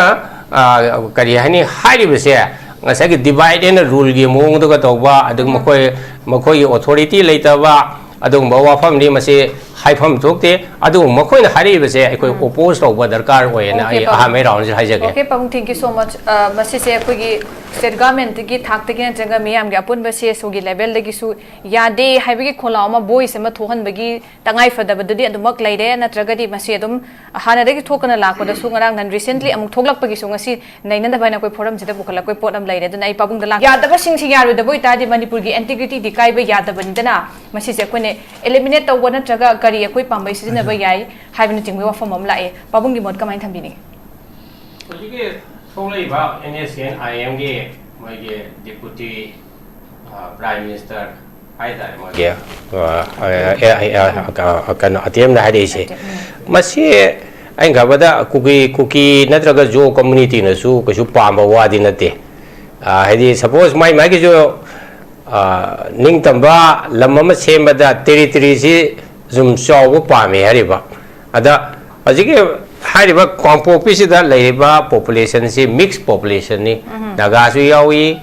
ꯑ, ꯀꯔꯤ ꯍꯥꯏꯅꯤ, ꯍꯥꯏꯔꯤꯕꯁꯦ, ꯉꯁꯥꯏꯒꯤ divide and ruleꯒꯤ ꯃꯑꯣꯡꯗꯨꯒ ꯇꯧꯕ, ꯑꯗꯨꯒ ꯎꯝ꯫ ꯃꯈꯣꯏ, ꯃꯈꯣꯏꯒꯤ authority ꯂꯩꯇꯕ, ꯑꯗꯨꯒꯨꯝꯕ ꯋꯥꯐꯝꯅꯤ꯫ ꯃꯁꯤ ꯍꯥꯏꯐꯝ ꯊꯣꯛꯇꯦ꯫ ꯑꯗꯨꯕꯨ ꯃꯈꯣꯏꯅ ꯍꯥꯏꯔꯛꯏꯕꯁꯦ ꯑꯩꯈꯣꯏ ꯎꯝ꯫ Oppose ꯇꯧꯕ ꯗꯔꯀꯥꯔ ꯑꯣꯏꯌꯦꯅ Okay, ꯑꯩ ꯄꯥꯕꯨꯡ꯫ ꯑꯍꯥꯟꯕ roundꯁꯤꯗ ꯍꯥꯏꯖꯒꯦ꯫ Okay, ꯄꯥꯕꯨꯡ, thank you so much꯫ ꯑ, ꯃꯁꯤꯁꯦ ꯑꯩꯈꯣꯏꯒꯤ state governmentꯀꯤ ꯊꯥꯛꯇꯒꯤ ꯅꯠꯇ꯭ꯔꯒ ꯃꯤꯌꯥꯝꯒꯤ ꯑꯄꯨꯟꯕ C S Oꯒꯤ levelꯗꯒꯤꯁꯨ ꯌꯥꯗꯦ ꯍꯥꯏꯕꯒꯤ ꯈꯣꯜꯂꯥꯎ ꯑꯃ, voice ꯑꯃ ꯊꯣꯛꯍꯟꯕꯒꯤ ꯇꯉꯥꯏ ꯐꯗꯕꯗꯨꯗꯤ ꯑꯗꯨꯃꯛ ꯂꯩꯔꯦ, ꯅꯠꯇ꯭ꯔꯒꯗꯤ ꯃꯁꯤ ꯑꯗꯨꯝ ꯍꯥꯟꯅꯗꯒꯤ ꯊꯣꯛꯀꯅ ꯂꯥꯛꯄꯗꯁꯨ ꯉꯔꯥꯡ ꯅꯍꯥꯟ recently ꯑꯃꯨꯛ ꯊꯣꯛꯂꯛꯄꯒꯤꯁꯨ ꯉꯁꯤ ꯅꯩꯅꯅꯕ ꯍꯥꯏꯅ ꯑꯩꯈꯣꯏ forumꯁꯤꯗ ꯄꯨꯈꯠꯂꯛꯄꯒꯤ ꯄꯣꯠ ꯑꯃ ꯂꯩꯔꯦ꯫ ꯑꯗꯨꯅ ꯑꯩ ꯄꯥꯕꯨꯡꯗ ꯂꯥꯛ-, ꯌꯥꯗꯕꯁꯤꯡꯁꯤ ꯌꯥꯔꯣꯏꯗꯕ ꯑꯣꯏꯇꯥꯔꯗꯤ ꯃꯅꯤꯄꯨꯔꯒꯤ integrityꯗꯤ ꯀꯥꯏꯕ ꯌꯥꯗꯕꯅꯤꯗꯅ, ꯃꯁꯤꯁꯦ ꯑꯩꯈꯣꯏꯅ eliminate ꯇꯧꯕ ꯅꯠꯇ꯭ꯔꯒ ꯀꯔꯤ ꯑꯩꯈꯣꯏ ꯄꯥꯝꯕꯩ ꯁꯤꯖꯤꯟꯅꯕ ꯌꯥꯏ ꯍꯥꯏꯕꯅꯆꯤꯡꯕꯒꯤ ꯋꯥꯐꯝ ꯑꯃ ꯂꯥꯛꯑꯦ꯫ ꯄꯥꯕꯨꯡꯒꯤ ꯃꯣꯠ ꯀꯃꯥꯏꯅ ꯊꯝꯕꯤꯅꯤꯡꯉꯤ? ꯍꯧꯖꯤꯛꯀꯤ ꯊꯣꯛꯂꯛꯏꯕ N S N I Mꯒꯤ ꯃꯣꯏꯒꯤ deputy, ꯑ, prime minister ꯍꯥꯏꯇꯥꯔꯦ ꯃꯣꯏꯒꯤ, ꯑ, ꯑ, ꯑ, ꯑ, ꯑ, ꯀꯩꯅꯣ, ꯑꯇꯦꯝꯅ ꯍꯥꯏꯔꯛꯏꯁꯦ꯫ ꯑꯇꯦꯝ, ꯎꯝ꯫ ꯃꯁꯤ ꯑꯩꯅ ꯈꯟꯕꯗ ꯀꯨꯀꯤ, ꯀꯨꯀꯤ ꯅꯠꯇ꯭ꯔꯒ ꯖꯣ communityꯅꯁꯨ ꯀꯩꯁꯨ ꯄꯥꯝꯕ ꯋꯥꯗꯤ ꯅꯠꯇꯦ꯫ ꯑ, ꯍꯥꯏꯗꯤ, suppose ꯃꯥꯏ ꯃꯥꯏꯒꯤꯁꯨ, ꯑ, ꯅꯤꯡꯇꯝꯕ ꯂꯝ ꯑꯃ ꯁꯦꯝꯕꯗ territoryꯁꯤ ꯁꯨꯝ ꯆꯥꯎꯕ ꯄꯥꯝꯃꯦ ꯍꯥꯏꯔꯤꯕ꯫ ꯑꯗ ꯍꯧꯖꯤꯛꯀꯤ ꯍꯥꯏꯔꯤꯕ ꯀꯥꯡꯄꯣꯛꯄꯤꯁꯤꯗ ꯂꯩꯔꯤꯕ populationꯁꯤ mixed populationꯅꯤ꯫ ꯎꯝ꯫ ꯅꯥꯒꯥꯁꯨ ꯌꯥꯎꯏ,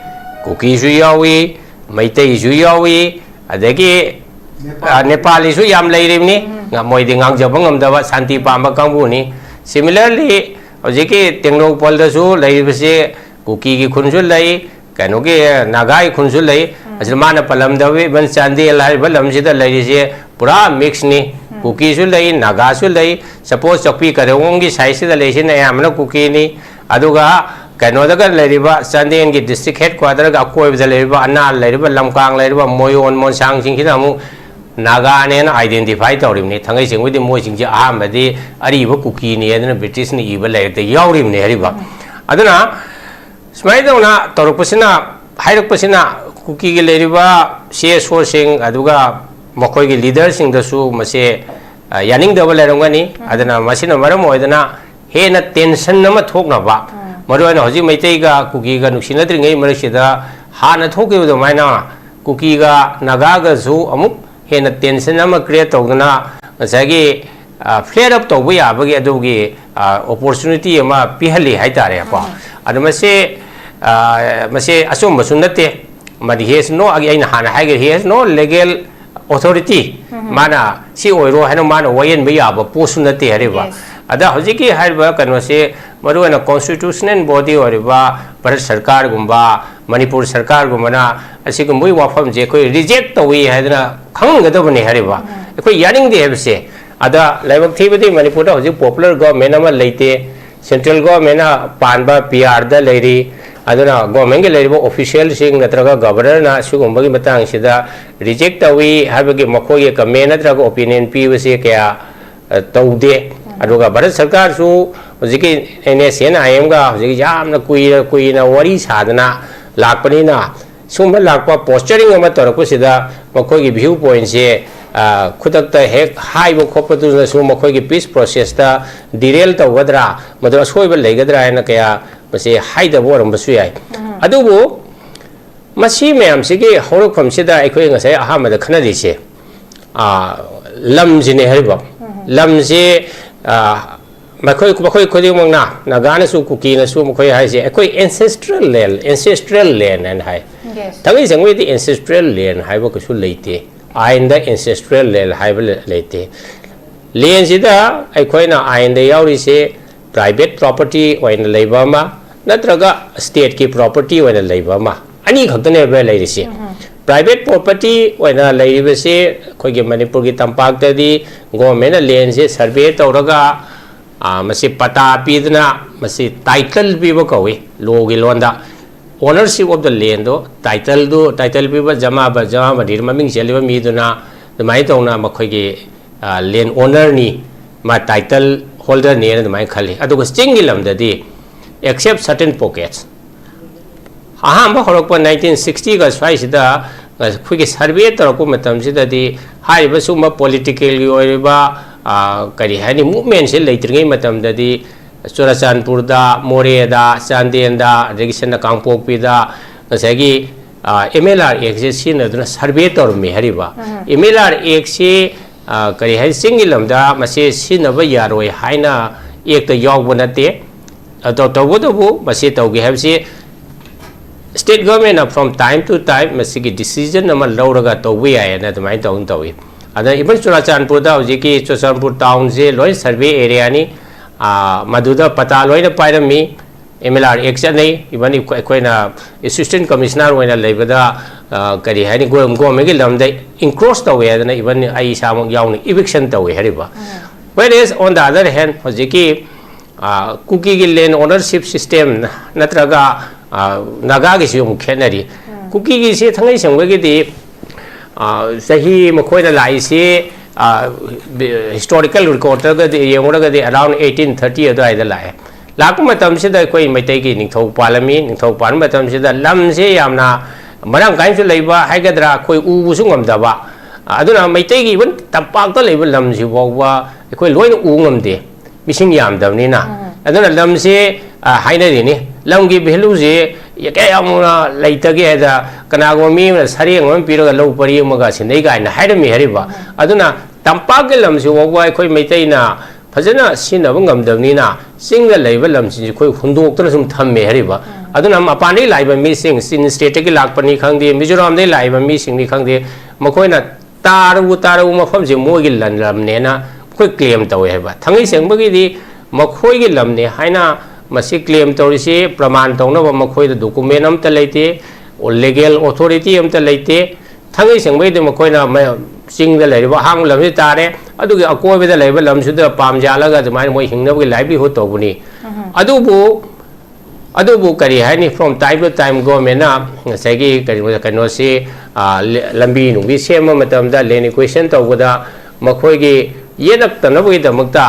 ꯀꯨꯀꯤꯁꯨ ꯌꯥꯎꯏ, ꯃꯩꯇꯩꯁꯨ ꯌꯥꯎꯏ, ꯑꯗꯒꯤ, ꯅꯦꯄꯥꯜ꯫ ꯑ, ꯅꯦꯄꯥꯂꯤꯁꯨ ꯌꯥꯝ ꯂꯩꯔꯤꯕꯅꯤ꯫ ꯎꯝ꯫ ꯉ-, ꯃꯣꯏꯗꯤ ꯉꯥꯡꯖꯕ ꯉꯝꯗꯕ ꯁꯥꯟꯇꯤ ꯄꯥꯝꯕ ꯀꯥꯡꯕꯨꯅꯤ꯫ Similarly, ꯍꯧꯖꯤꯛꯀꯤ ꯇꯦꯡꯅꯧꯄꯜꯗꯁꯨ ꯂꯩꯔꯤꯕꯁꯤ ꯀꯨꯀꯤꯒꯤ ꯈꯨꯟꯁꯨ ꯂꯩ, ꯀꯩꯅꯣꯒꯤ, ꯅꯥꯒꯥꯒꯤ ꯈꯨꯟꯁꯨ ꯂꯩ꯫ ꯎꯝ꯫ ꯑꯁꯤꯗ ꯃꯥꯅ ꯄꯜꯂꯝꯗꯕ even ꯆꯥꯟꯗꯦꯜ ꯍꯥꯏꯔꯤꯕ ꯂꯝꯁꯤꯗ ꯂꯩꯔꯤꯁꯦ ꯄꯨꯔꯥ mixꯅꯤ꯫ ꯎꯝ꯫ ꯀꯨꯀꯤꯁꯨ ꯂꯩ, ꯅꯥꯒꯥꯁꯨ ꯂꯩ꯫ Suppose ꯆꯧꯄꯤ ꯀꯔꯦꯡꯒꯣꯡꯒꯤ sideꯁꯤꯗ ꯂꯩꯔꯤꯁꯤꯅ ꯑꯌꯥꯝꯕꯅ ꯀꯨꯀꯤꯅꯤ꯫ ꯑꯗꯨꯒ ꯀꯩꯅꯣꯗꯒ ꯂꯩꯔꯤꯕ ꯆꯥꯟꯗꯦꯜꯒꯤ district headquarterꯒ ꯑꯀꯣꯏꯕꯗ ꯂꯩꯔꯤꯕ ꯑꯅꯥꯜ ꯂꯩꯔꯤꯕ, ꯂꯝꯀꯥꯡ ꯂꯩꯔꯤꯕ, ꯃꯣꯌꯣꯟ ꯃꯣꯟꯁꯥꯡꯁꯤꯡꯁꯤꯅ ꯑꯃꯨꯛ ꯅꯥꯒꯥꯅꯦꯅ identify ꯇꯧꯔꯤꯕꯅꯤ꯫ ꯊꯥꯡꯒꯩ ꯁꯦꯡꯕꯗꯤ ꯃꯣꯏꯁꯤꯡꯁꯦ ꯑꯍꯥꯟꯕꯗꯤ ꯑꯔꯤꯕ ꯀꯨꯀꯤꯅꯤ ꯍꯥꯏꯗꯅ Britishꯅ ꯏꯕ ꯂꯥꯏꯔꯤꯛꯇ ꯌꯥꯎꯔꯤꯕꯅꯤ ꯍꯥꯏꯔꯤꯕ꯫ ꯎꯝ꯫ ꯑꯗꯨꯅ ꯁꯨꯃꯥꯏꯅ ꯇꯧꯅ ꯇꯧꯔꯛꯄꯁꯤꯅ, ꯍꯥꯏꯔꯛꯄꯁꯤꯅ ꯀꯨꯀꯤꯒꯤ ꯂꯩꯔꯤꯕ C S Oꯁꯤꯡ ꯑꯗꯨꯒ ꯃꯈꯣꯏꯒꯤ leaderꯁꯤꯡꯗꯁꯨ ꯃꯁꯦ, ꯑ, ꯌꯥꯅꯤꯡꯗꯕ ꯂꯩꯔꯝꯒꯅꯤ꯫ ꯎꯝ꯫ ꯑꯗꯨꯅ ꯃꯁꯤꯅ ꯃꯔꯝ ꯑꯣꯏꯗꯅ ꯍꯦꯟꯅ tension ꯑꯃ ꯊꯣꯛꯅꯕ, ꯎꯝ꯫ ꯃꯔꯨꯑꯣꯏꯅ ꯍꯧꯖꯤꯛ ꯃꯩꯇꯩꯒ ꯀꯨꯀꯤꯒ ꯅꯨꯡꯁꯤꯅꯗ꯭ꯔꯤꯉꯩ ꯃꯔꯛꯁꯤꯗ ꯍꯥꯟꯅ ꯊꯣꯛꯈꯤꯕ ꯑꯗꯨꯃꯥꯏꯅ ꯀꯨꯀꯤꯒ ꯅꯥꯒꯥꯒꯁꯨ ꯑꯃꯨꯛ ꯍꯦꯟꯅ tension ꯑꯃ create ꯇꯧꯗꯅ ꯉꯁꯥꯏꯒꯤ, ꯑ, flare up ꯇꯧꯕ ꯌꯥꯕꯒꯤ ꯑꯗꯨꯒꯤ, ꯑ, opportunity ꯑꯃ ꯄꯤꯍꯜꯂꯤ ꯍꯥꯏꯇꯥꯔꯦꯀꯣ꯫ ꯑꯗꯨ ꯃꯁꯤ, ꯑ, ꯃꯁꯤ ꯑꯆꯨꯝꯕꯁꯨ ꯅꯠꯇꯦ꯫ But he has no, ꯑꯩꯅ ꯍꯥꯟꯅ ꯍꯥꯏꯈ꯭ꯔꯦ, he has no legal authority꯫ ꯃꯥꯅ ꯁꯤ ꯑꯣꯏꯔꯣ ꯍꯥꯏꯅ ꯃꯥꯅ ꯋꯥꯌꯦꯟꯕ ꯌꯥꯕ ꯄꯣꯠꯁꯨ ꯅꯠꯇꯦ ꯍꯥꯏꯔꯤꯕ꯫ Yes. ꯑꯗ ꯍꯧꯖꯤꯛꯀꯤ ꯍꯥꯏꯔꯤꯕ ꯀꯩꯅꯣꯁꯦ ꯃꯔꯨꯑꯣꯏꯅ constitutional body ꯑꯣꯏꯔꯤꯕ ꯚꯥꯔꯠ ꯁꯔꯀꯥꯔꯒꯨꯝꯕ, ꯃꯅꯤꯄꯨꯔ ꯁꯔꯀꯥꯔꯒꯨꯝꯕꯅ ꯑꯁꯤꯒꯨꯝꯕꯒꯤ ꯋꯥꯐꯝꯁꯦ ꯑꯩꯈꯣꯏ reject ꯇꯧꯏ ꯍꯥꯏꯗꯅ ꯈꯪꯍꯟꯒꯗꯕꯅꯤ ꯍꯥꯏꯔꯤꯕ꯫ ꯑꯩꯈꯣꯏ ꯌꯥꯅꯤꯡꯗꯦ ꯍꯥꯏꯕꯁꯦ꯫ ꯑꯗ ꯂꯥꯏꯕꯛ ꯊꯤꯕꯗꯤ ꯃꯅꯤꯄꯨꯔꯗ ꯍꯧꯖꯤꯛ popular government ꯑꯃ ꯂꯩꯇꯦ꯫ Central governmentꯅ ꯄꯥꯟꯕ P R ꯗ ꯂꯩꯔꯤ꯫ ꯑꯗꯨꯅ governmentꯀꯤ ꯂꯩꯔꯤꯕ officialꯁꯤꯡ ꯅꯠꯇ꯭ꯔꯒ governorꯅ ꯁꯤꯒꯨꯝꯕꯒꯤ ꯃꯇꯥꯡꯁꯤꯗ reject ꯇꯧꯏ ꯍꯥꯏꯕꯒꯤ ꯃꯈꯣꯏꯒꯤ comment ꯅꯠꯇ꯭ꯔꯒ opinion ꯄꯤꯕꯁꯤ ꯀꯌꯥ, ꯑ, ꯇꯧꯗꯦ꯫ ꯑꯗꯨꯒ ꯚꯥꯔꯠ ꯁꯔꯀꯥꯔꯁꯨ ꯍꯧꯖꯤꯛꯀꯤ N S C N I Mꯒ ꯍꯧꯖꯤꯛ ꯌꯥꯝꯅ ꯀꯨꯏꯔ-, ꯀꯨꯏꯅ ꯋꯥꯔꯤ ꯁꯥꯗꯅ ꯂꯥꯛꯄꯅꯤꯅ ꯁꯨꯝꯕ ꯂꯥꯛꯄ posturing ꯑꯃ ꯇꯧꯔꯛꯄꯁꯤꯗ ꯃꯈꯣꯏꯒꯤ view pointꯁꯦ, ꯑ, ꯈꯨꯗꯛꯇ ꯍꯦꯛ ꯍꯥꯏꯕ ꯈꯣꯠꯄꯗꯨꯅꯁꯨ ꯃꯈꯣꯏꯒꯤ peace processꯇ derail ꯇꯧꯒꯗ꯭ꯔꯥ, ꯃꯗꯨ ꯑꯁꯣꯏꯕ ꯂꯩꯒꯗ꯭ꯔꯥ ꯍꯥꯏꯅ ꯀꯌꯥ ꯃꯁꯤ ꯍꯥꯏꯗꯕ ꯑꯣꯏꯔꯝꯕꯁꯨ ꯌꯥꯏ꯫ ꯑꯗꯨꯕꯨ ꯃꯁꯤ ꯃꯌꯥꯝꯁꯤꯒꯤ ꯍꯧꯔꯛꯐꯝꯁꯤꯗ ꯑꯩꯈꯣꯏ ꯉꯁꯥꯏ ꯑꯍꯥꯟꯕꯗ ꯈꯟꯅꯔꯤꯁꯦ, ꯑ, ꯂꯝꯁꯤꯅꯦ ꯍꯥꯏꯔꯤꯕ꯫ ꯂꯝꯁꯤ, ꯑ, ꯃꯈꯣꯏ, ꯃꯈꯣꯏ ꯈꯨꯗꯤꯡꯃꯛꯅ, ꯅꯥꯒꯥꯅꯁꯨ, ꯀꯨꯀꯤꯅꯁꯨ, ꯃꯈꯣꯏ ꯍꯥꯏꯁꯦ ꯑꯩꯈꯣꯏ ancestral land, ancestral land ꯍꯥꯏꯅ ꯍꯥꯏ꯫ Yes. ꯊꯥꯡꯃꯩ ꯁꯦꯡꯃꯩꯗꯤ ancestral land ꯍꯥꯏꯕ ꯀꯩꯁꯨ ꯂꯩꯇꯦ꯫ ꯑꯥꯏꯟꯗ ancestral land ꯍꯥꯏꯕ ꯂꯩ-, ꯂꯩꯇꯦ꯫ Landꯁꯤꯗ ꯑꯩꯈꯣꯏꯅ ꯑꯥꯏꯟꯗ ꯌꯥꯎꯔꯤꯁꯦ private property ꯑꯣꯏꯅ ꯂꯩꯕ ꯑꯃ ꯅꯠꯇ꯭ꯔꯒ stateꯀꯤ property ꯑꯣꯏꯅ ꯂꯩꯕ ꯑꯃ, ꯑꯅꯤ ꯈꯛꯇꯅꯦꯕ ꯂꯩꯔꯤꯁꯦ꯫ Private property ꯑꯣꯏꯅ ꯂꯩꯔꯤꯕꯁꯦ ꯑꯩꯈꯣꯏꯒꯤ ꯃꯅꯤꯄꯨꯔꯒꯤ ꯇꯝꯄꯥꯛꯇꯗꯤ governmentꯅ landꯁꯦ survey ꯇꯧꯔꯒ, ꯑ, ꯃꯁꯤ ꯄꯇꯥ ꯄꯤꯗꯅ ꯃꯁꯤ title ꯄꯤꯕ ꯀꯧꯏ lawꯒꯤ ꯂꯣꯟꯗ꯫ Ownership of the landꯗꯣ, titleꯗꯨ, title ꯄꯤꯕ ꯖꯃꯥꯕ-, ꯖꯃꯥꯕꯗꯤ ꯃꯃꯤꯡ ꯆꯦꯜꯂꯤꯕ ꯃꯤꯗꯨꯅ ꯑꯗꯨꯃꯥꯏꯅ ꯇꯧꯅ ꯃꯈꯣꯏꯒꯤ, ꯑ, land ownerꯅꯤ, ꯃꯥ title holderꯅꯦꯅ ꯑꯗꯨꯃꯥꯏꯅ ꯈꯜꯂꯤ꯫ ꯑꯗꯨꯒ ꯆꯤꯡꯒꯤ ꯂꯝꯗꯗꯤ except certain pockets꯫ ꯑꯍꯥꯟꯕ ꯍꯧꯔꯛꯄ nineteen sixtyꯒ ꯁ꯭ꯋꯥꯏꯁꯤꯗ ꯑꯩꯈꯣꯏꯒꯤ survey ꯇꯧꯔꯛꯄ ꯃꯇꯝꯁꯤꯗꯗꯤ ꯍꯥꯏꯔꯤꯕ ꯁꯨꯝꯕ politicalꯒꯤ ꯑꯣꯏꯔꯤꯕ, ꯑ, ꯀꯔꯤ ꯍꯥꯏꯅꯤ, movementꯁꯦ ꯂꯩꯇ꯭ꯔꯤꯉꯩ ꯃꯇꯝꯗꯗꯤ ꯆꯨꯔꯆꯥꯟꯄꯨꯔꯗ, ꯃꯣꯔꯦꯗ, ꯆꯥꯟꯗꯦꯜꯗ, ꯑꯗꯒꯤ ꯁꯤꯅ ꯀꯥꯡꯄꯣꯛꯄꯤꯗ ꯉꯁꯥꯏꯒꯤ ꯑꯦꯝ ꯑꯦꯜ ꯑꯥꯔ ꯑꯦꯛꯁꯦ ꯁꯤꯖꯤꯟꯅꯗꯨꯅ ꯁꯔꯚꯦ ꯇꯧꯔꯝꯃꯤ ꯍꯥꯏꯔꯤꯕ꯫ ꯑꯦꯝ ꯑꯦꯜ ꯑꯥꯔ ꯑꯦꯛꯁꯤ ꯀꯔꯤ ꯍꯥꯏ, ꯆꯤꯡꯒꯤ ꯂꯝꯗ ꯃꯁꯤ ꯁꯤꯖꯤꯟꯅꯕ ꯌꯥꯔꯣꯏ ꯍꯥꯏꯅ ꯑꯦꯛꯇ ꯌꯥꯎꯕ ꯅꯠꯇꯦ꯫ ꯑꯗꯣ ꯇꯧꯕꯇꯕꯨ ꯃꯁꯤ ꯇꯧꯒꯦ ꯍꯥꯏꯕꯁꯤ state government from time to time ꯃꯁꯤꯒꯤ decision ꯑꯃ ꯂꯧꯔꯒ ꯇꯧꯕ ꯌꯥꯏꯌꯦꯅ ꯑꯗꯨꯃꯥꯏꯅ ꯇꯧꯅ ꯇꯧꯏ꯫ ꯑꯗ even ꯆꯨꯔꯆꯥꯟꯄꯨꯔꯗ ꯍꯧꯖꯤꯛꯀꯤ ꯆꯨꯔꯆꯥꯟꯄꯨꯔ ꯇꯥꯎꯟꯁꯦ ꯂꯣꯏ ꯁꯔꯚꯦ ꯑꯦꯔꯤꯌꯥꯅꯤ꯫ ꯃꯗꯨꯗ ꯄꯇꯥ ꯂꯣꯏꯅ ꯄꯥꯏꯔꯝꯃꯤ꯫ ꯑꯦꯝ ꯑꯦꯜ ꯑꯥꯔ ꯑꯦꯛ ꯆꯠꯅꯩ꯫ Even ꯑꯩꯈꯣꯏꯅ ꯑꯦꯁꯤꯁꯇꯦꯟ ꯀꯃꯤꯁꯅꯔ ꯑꯣꯏꯅ ꯂꯩꯕꯗ ꯀꯔꯤ ꯍꯥꯏꯅꯤ, ꯒꯣꯔꯃꯦꯟꯒꯤ ꯂꯝꯗ ꯏꯟꯀ꯭ꯔꯣꯁ ꯇꯧꯋꯦ ꯍꯥꯏꯗꯅ even ꯑꯩ ꯏꯁꯥꯃꯛ ꯌꯥꯎꯅ ꯏꯚꯤꯛꯁꯟ ꯇꯧꯋꯦ ꯍꯥꯏꯔꯤꯕ꯫ Whereas on the other hand ꯍꯧꯖꯤꯛꯀꯤ ꯀꯨꯀꯤꯒꯤ ꯂꯦꯟ ꯑꯣꯅꯔꯁꯤꯞ ꯁꯤꯁꯇꯦꯝ ꯅꯠꯇ꯭ꯔꯒ ꯅꯥꯒꯥꯒꯤꯁꯨ ꯑꯃꯨꯛ ꯈꯦꯠꯅꯔꯤ꯫ ꯀꯨꯀꯤꯒꯤꯁꯤ ꯊꯥꯡꯉꯩ ꯁꯦꯡꯕꯒꯤꯗꯤ ꯆꯍꯤ ꯃꯈꯣꯏꯅ ꯂꯥꯛꯏꯁꯤ ꯍꯤꯁꯇꯣꯔꯤꯀꯦꯜ ꯔꯦꯀꯣꯔꯗꯇꯒꯗꯤ ꯌꯦꯡꯉꯨꯔꯒꯗꯤ ꯑꯔꯥꯎꯟ ꯑꯩꯠꯇꯤꯟ ꯊꯥꯔꯇꯤ ꯑꯗꯨꯋꯥꯏꯗ ꯂꯥꯛꯑꯦ꯫ ꯂꯥꯛꯄ ꯃꯇꯝꯁꯤꯗ ꯑꯩꯈꯣꯏ ꯃꯩꯇꯩꯒꯤ ꯅꯤꯡꯊꯧ ꯄꯥꯜꯂꯝꯃꯤ꯫ ꯅꯤꯡꯊꯧ ꯄꯥꯟꯕ ꯃꯇꯝꯁꯤꯗ ꯂꯝꯁꯦ ꯌꯥꯝꯅ ꯃꯔꯥꯡ ꯀꯥꯏꯅꯁꯨ ꯂꯩꯕ ꯍꯥꯏꯒꯗ꯭ꯔꯥ, ꯑꯩꯈꯣꯏ ꯎꯕꯁꯨ ꯉꯝꯗꯕ꯫ ꯑꯗꯨꯅ ꯃꯩꯇꯩꯒꯤ even ꯇꯝꯄꯥꯛꯇ ꯂꯩꯕ ꯂꯝꯁꯤ ꯐꯥꯎꯕ ꯑꯩꯈꯣꯏ ꯂꯣꯏꯅ ꯎ ꯉꯝꯗꯦ, ꯃꯤꯁꯤꯡ ꯌꯥꯝꯗꯕꯅꯤꯅ꯫ ꯑꯗꯨꯅ ꯂꯝꯁꯦ ꯍꯥꯏꯅꯔꯤꯅꯤ, ꯂꯝꯒꯤ ꯚꯦꯂꯨꯁꯦ ꯀꯌꯥ ꯌꯥꯝꯅ ꯂꯩꯇꯒꯦ ꯍꯥꯏꯗ ꯀꯅꯥꯒꯨꯝꯕ ꯃꯤ ꯑꯃꯅ ꯁꯔꯦꯡ ꯑꯃ ꯄꯤꯔꯒ ꯂꯧ ꯄꯔꯤ ꯑꯃꯒ ꯁꯤꯟꯅꯩ ꯀꯥꯏꯅ ꯍꯥꯏꯔꯝꯃꯤ ꯍꯥꯏꯔꯤꯕ꯫ ꯑꯗꯨꯅ ꯇꯝꯄꯥꯛꯀꯤ ꯂꯝꯁꯤ ꯐꯥꯎꯕ ꯑꯩꯈꯣꯏ ꯃꯩꯇꯩꯅ ꯐꯖꯅ ꯁꯤꯖꯤꯟꯅꯕ ꯉꯝꯗꯕꯅꯤꯅ ꯆꯤꯡꯗ ꯂꯩꯕ ꯂꯝꯁꯤꯡꯁꯤ ꯑꯩꯈꯣꯏ ꯍꯨꯟꯗꯣꯛꯇꯅ ꯁꯨꯝ ꯊꯝꯃꯦ ꯍꯥꯏꯔꯤꯕ꯫ ꯑꯗꯨꯅ ꯃꯄꯥꯟꯗꯒꯤ ꯂꯥꯛꯏꯕ ꯃꯤꯁꯤꯡ, ꯆꯤꯟ ꯁ꯭ꯇꯦꯠꯇꯒꯤ ꯂꯥꯛꯄꯅꯤ ꯈꯪꯗꯦ, ꯃꯤꯖꯣꯔꯥꯝꯗꯒꯤ ꯂꯥꯛꯏꯕ ꯃꯤꯁꯤꯡꯅꯤ ꯈꯪꯗꯦ, ꯃꯈꯣꯏꯅ ꯇꯥꯔꯨ ꯇꯥꯔꯨ ꯃꯐꯝꯁꯦ ꯃꯣꯏꯒꯤ ꯂꯝꯅꯦꯅ ꯑꯩꯈꯣꯏ ꯀ꯭ꯂꯦꯝ ꯇꯧꯋꯦ ꯍꯥꯏꯕ꯫ ꯊꯥꯡꯉꯩ ꯁꯦꯡꯕꯒꯤꯗꯤ ꯃꯈꯣꯏꯒꯤ ꯂꯝꯅꯦ ꯍꯥꯏꯅ ꯃꯁꯤ ꯀ꯭ꯂꯦꯝ ꯇꯧꯔꯤꯁꯤ ꯄ꯭ꯔꯃꯥꯟ ꯇꯧꯅꯕ ꯃꯈꯣꯏꯗ ꯗꯣꯀꯨꯃꯦꯟ ꯑꯝꯇ ꯂꯩꯇꯦ, ꯂꯤꯒꯦꯜ ꯑꯣꯊꯣꯔꯤꯇꯤ ꯑꯝꯇ ꯂꯩꯇꯦ꯫ ꯊꯥꯡꯉꯩ ꯁꯦꯡꯕꯒꯤꯗꯤ ꯃꯈꯣꯏꯅ ꯆꯤꯡꯗ ꯂꯩꯔꯤꯕ ꯑꯍꯥꯡꯕ ꯂꯝꯁꯤ ꯇꯥꯔꯦ, ꯑꯗꯨꯒꯤ ꯑꯀꯣꯏꯕꯗ ꯂꯩꯕ ꯂꯝꯁꯤꯗ ꯄꯥꯝ ꯌꯥꯜꯂꯒ ꯑꯗꯨꯃꯥꯏꯅ ꯃꯣꯏ ꯍꯤꯡꯅꯕꯒꯤ ꯂꯥꯏꯚꯂꯤꯍꯨꯗ ꯇꯧꯕꯅꯤ꯫ ꯑꯗꯨꯕꯨ ꯑꯗꯨꯕꯨ ꯀꯔꯤ ꯍꯥꯏꯅꯤ, from time to time ꯒꯣꯔꯃꯦꯟꯅ ꯉꯁꯥꯏꯒꯤ ꯀꯩꯅꯣ, ꯀꯩꯅꯣꯁꯤ, ꯂꯝꯕꯤ ꯅꯨꯡꯕꯤ ꯁꯦꯝꯕ ꯃꯇꯝꯗ, ꯂꯦꯟ ꯑꯦꯀ꯭ꯋꯤꯖꯤꯁꯟ ꯇꯧꯕꯗ ꯃꯈꯣꯏꯒꯤ ꯌꯦꯠꯂꯛꯇꯅꯕꯒꯤꯗꯃꯛꯇ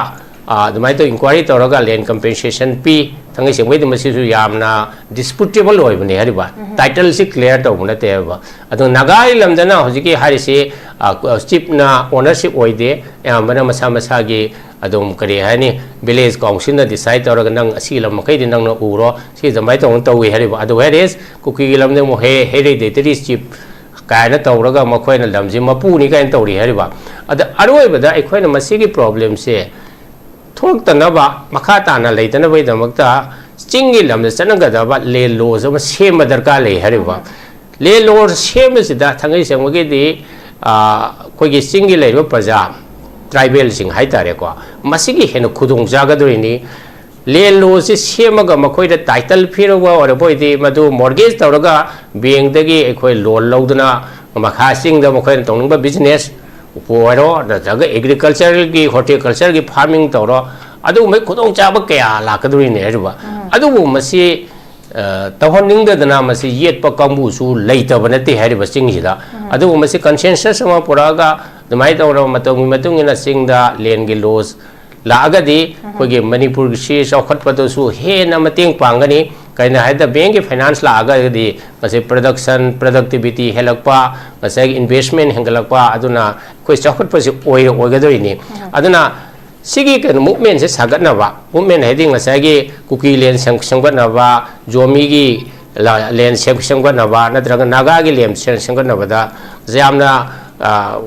ꯑꯗꯨꯃꯥꯏꯅ ꯇꯧ ꯏꯟꯀ꯭ꯋꯥꯏꯔꯤ ꯇꯧꯔꯒ ꯂꯦꯟ ꯀꯝꯄꯦꯟꯁꯦꯁꯟ ꯄꯤ꯫ ꯊꯥꯡꯒꯩ ꯁꯦꯡꯕꯩꯗꯤ ꯃꯁꯤꯁꯨ ꯌꯥꯝꯅ disputable ꯑꯣꯏꯕꯅꯦ ꯍꯥꯏꯔꯤꯕ, ꯇꯥꯏꯇꯜꯁꯤ ꯀ꯭ꯂꯤꯌꯥꯔ ꯇꯧꯕ ꯅꯠꯇꯦ ꯍꯥꯏꯕ꯫ ꯑꯗꯣ ꯅꯥꯒꯥꯒꯤ ꯂꯝꯗꯅ ꯍꯧꯖꯤꯛꯀꯤ ꯍꯥꯏꯔꯤꯁꯤ, ꯑ, ꯆꯤꯞꯅ ꯑꯣꯅꯔꯁꯤꯞ ꯑꯣꯏꯗꯦ, ꯑꯌꯥꯝꯕꯅ ꯃꯁꯥ ꯃꯁꯥꯒꯤ ꯑꯗꯨꯝ, ꯀꯔꯤ ꯍꯥꯏꯅꯤ, ꯚꯤꯂꯦꯖ ꯀꯥꯎꯟꯁꯤꯜꯅ ꯗꯤꯁꯥꯏꯠ ꯇꯧꯔꯒ ꯅꯪ ꯑꯁꯤꯒꯤ ꯂꯝ ꯃꯈꯩꯗꯤ ꯅꯪꯅ ꯎꯔꯣ, ꯁꯤ ꯑꯗꯨꯃꯥꯏꯅ ꯇꯧꯅ ꯇꯧꯏ ꯍꯥꯏꯔꯤꯕ꯫ ꯑꯗꯨ ꯍꯥꯏꯔꯦ ꯀꯨꯀꯤꯒꯤ ꯂꯝꯗ ꯑꯃꯨꯛ ꯍꯦ-, ꯍꯦꯔꯤꯗꯤꯇꯔꯤ ꯆꯤꯞ ꯀꯥꯏꯅ ꯇꯧꯔꯒ ꯃꯈꯣꯏꯅ ꯂꯝꯁꯤ ꯃꯄꯨꯅꯤ ꯀꯥꯏꯅ ꯇꯧꯔꯤ ꯍꯥꯏꯔꯤꯕ꯫ ꯑꯗ ꯑꯔꯣꯏꯕꯗ ꯑꯩꯈꯣꯏꯅ ꯃꯁꯤꯒꯤ ꯄ꯭ꯔꯣꯕ꯭ꯂꯦꯝꯁꯦ ꯊꯣꯛꯇꯅꯕ, ꯃꯈꯥ ꯇꯥꯅ ꯂꯩꯇꯅꯕꯒꯤꯗꯃꯛꯇ ꯆꯤꯡꯒꯤ ꯂꯝꯗ ꯆꯠꯅꯒꯗꯕ ꯂꯦꯟ ꯂꯣꯁ ꯑꯃ ꯁꯦꯝꯕ ꯗꯔꯀꯥꯔ ꯂꯩ ꯍꯥꯏꯔꯤꯕ꯫ ꯂꯦꯟ ꯂꯣꯁ ꯁꯦꯝꯕꯁꯤꯗ ꯊꯥꯡꯒꯩ ꯁꯦꯡꯕꯒꯤꯗꯤ, ꯑ, ꯑꯩꯈꯣꯏꯒꯤ ꯆꯤꯡꯒꯤ ꯂꯩꯔꯤꯕ ꯄ꯭ꯔꯖꯥ, ꯇ꯭ꯔꯥꯏꯕꯦꯜꯁꯤꯡ ꯍꯥꯏꯇꯥꯔꯦꯀꯣ, ꯃꯁꯤꯒꯤ ꯍꯦꯟꯅ ꯈꯨꯗꯣꯡ ꯆꯥꯒꯗꯣꯔꯤꯅꯤ꯫ ꯂꯦꯟ ꯂꯣꯁꯤ ꯁꯦꯝꯃꯒ ꯃꯈꯣꯏꯗ ꯇꯥꯏꯇꯜ ꯄꯤꯔꯕ ꯑꯣꯏꯔꯕ ꯑꯣꯏꯗꯤ ꯃꯗꯨ ꯃꯣꯔꯒꯦꯖ ꯇꯧꯔꯒ ꯕꯦꯡꯗꯒꯤ ꯑꯩꯈꯣꯏ ꯂꯣꯟ ꯂꯧꯗꯨꯅ ꯃꯈꯥ ꯆꯤꯡꯗ ꯃꯈꯣꯏꯅ ꯇꯧꯅꯤꯡꯕ ꯕꯤꯖꯤꯅꯦꯁ ꯎꯄꯨ ꯑꯣꯏꯔꯣ, ꯅꯠꯇ꯭ꯔꯒ ꯑꯦꯒ꯭ꯔꯤꯀꯜꯆꯔꯒꯤ, ꯍꯣꯔꯇꯤꯀꯜꯆꯔꯒꯤ ꯐꯥꯔꯃꯤꯡ ꯇꯧꯔꯣ, ꯑꯗꯨꯒꯨꯝꯕꯒꯤ ꯈꯨꯗꯣꯡꯆꯥꯕ ꯀꯌꯥ ꯂꯥꯛꯀꯗꯧꯔꯤꯅꯦ ꯍꯥꯏꯔꯤꯕ꯫ ꯑꯗꯨꯕꯨ ꯃꯁꯤ, ꯑ, ꯇꯧꯍꯟꯅꯤꯡꯗꯗꯅ ꯃꯁꯤ ꯌꯦꯠꯄ ꯀꯥꯡꯕꯨꯁꯨ ꯂꯩꯇꯕ ꯅꯠꯇꯦ ꯍꯥꯏꯔꯤꯕ ꯆꯤꯡꯁꯤꯗ꯫ ꯑꯗꯨꯕꯨ ꯃꯁꯤ ꯀꯟꯁꯦꯟꯁꯁ ꯑꯃ ꯄꯨꯔꯛꯑꯒ ꯑꯗꯨꯃꯥꯏꯅ ꯇꯧꯔꯕ ꯃꯇꯝꯒꯤ ꯃꯇꯨꯡ ꯏꯟꯅ ꯆꯤꯡꯗ ꯂꯦꯟꯒꯤ ꯂꯣꯁ ꯂꯥꯛꯑꯒꯗꯤ ꯑꯩꯈꯣꯏꯒꯤ ꯃꯅꯤꯄꯨꯔꯁꯤ ꯆꯥꯎꯈꯠꯄꯗꯁꯨ ꯍꯦꯟꯅ ꯃꯇꯦꯡ ꯄꯥꯡꯒꯅꯤ꯫ ꯀꯩꯅꯣ ꯍꯥꯏꯗ ꯕꯦꯡꯒꯤ ꯐꯥꯏꯅꯥꯟꯁ ꯂꯥꯛꯑꯒꯗꯤ ꯃꯁꯤ ꯄ꯭ꯔꯗꯛꯁꯟ, ꯄ꯭ꯔꯗꯛꯇꯤꯕꯤꯇꯤ ꯍꯦꯜꯂꯛꯄ, ꯉꯁꯥꯏꯒꯤ ꯏꯟꯚꯦꯁꯃꯦꯟ ꯍꯦꯟꯒꯠꯂꯛꯄ, ꯑꯗꯨꯅ ꯑꯩꯈꯣꯏ ꯆꯥꯎꯈꯠꯄꯁꯤ ꯑꯣꯏ-, ꯑꯣꯏꯒꯗꯣꯏꯅꯤ꯫ ꯑꯗꯨꯅ ꯁꯤꯒꯤ ꯀꯩꯅꯣ ꯃꯨꯞꯃꯦꯟꯁꯦ ꯁꯥꯒꯠꯅꯕ, ꯃꯨꯞꯃꯦꯟ ꯍꯥꯏꯗꯤ ꯉꯁꯥꯏꯒꯤ ꯀꯨꯀꯤ ꯂꯦꯟ ꯁꯦꯝ-, ꯁꯦꯝꯒꯠꯅꯕ, ꯖꯣꯃꯤꯒꯤ ꯂ-, ꯂꯦꯟ ꯁꯦꯝ-, ꯁꯦꯝꯒꯠꯅꯕ, ꯅꯠꯇ꯭ꯔꯒ ꯅꯥꯒꯥꯒꯤ ꯂꯦꯟ ꯁꯦꯝ-, ꯁꯦꯝꯒꯠꯅꯕꯗ ꯌꯥꯝꯅ, ꯑ,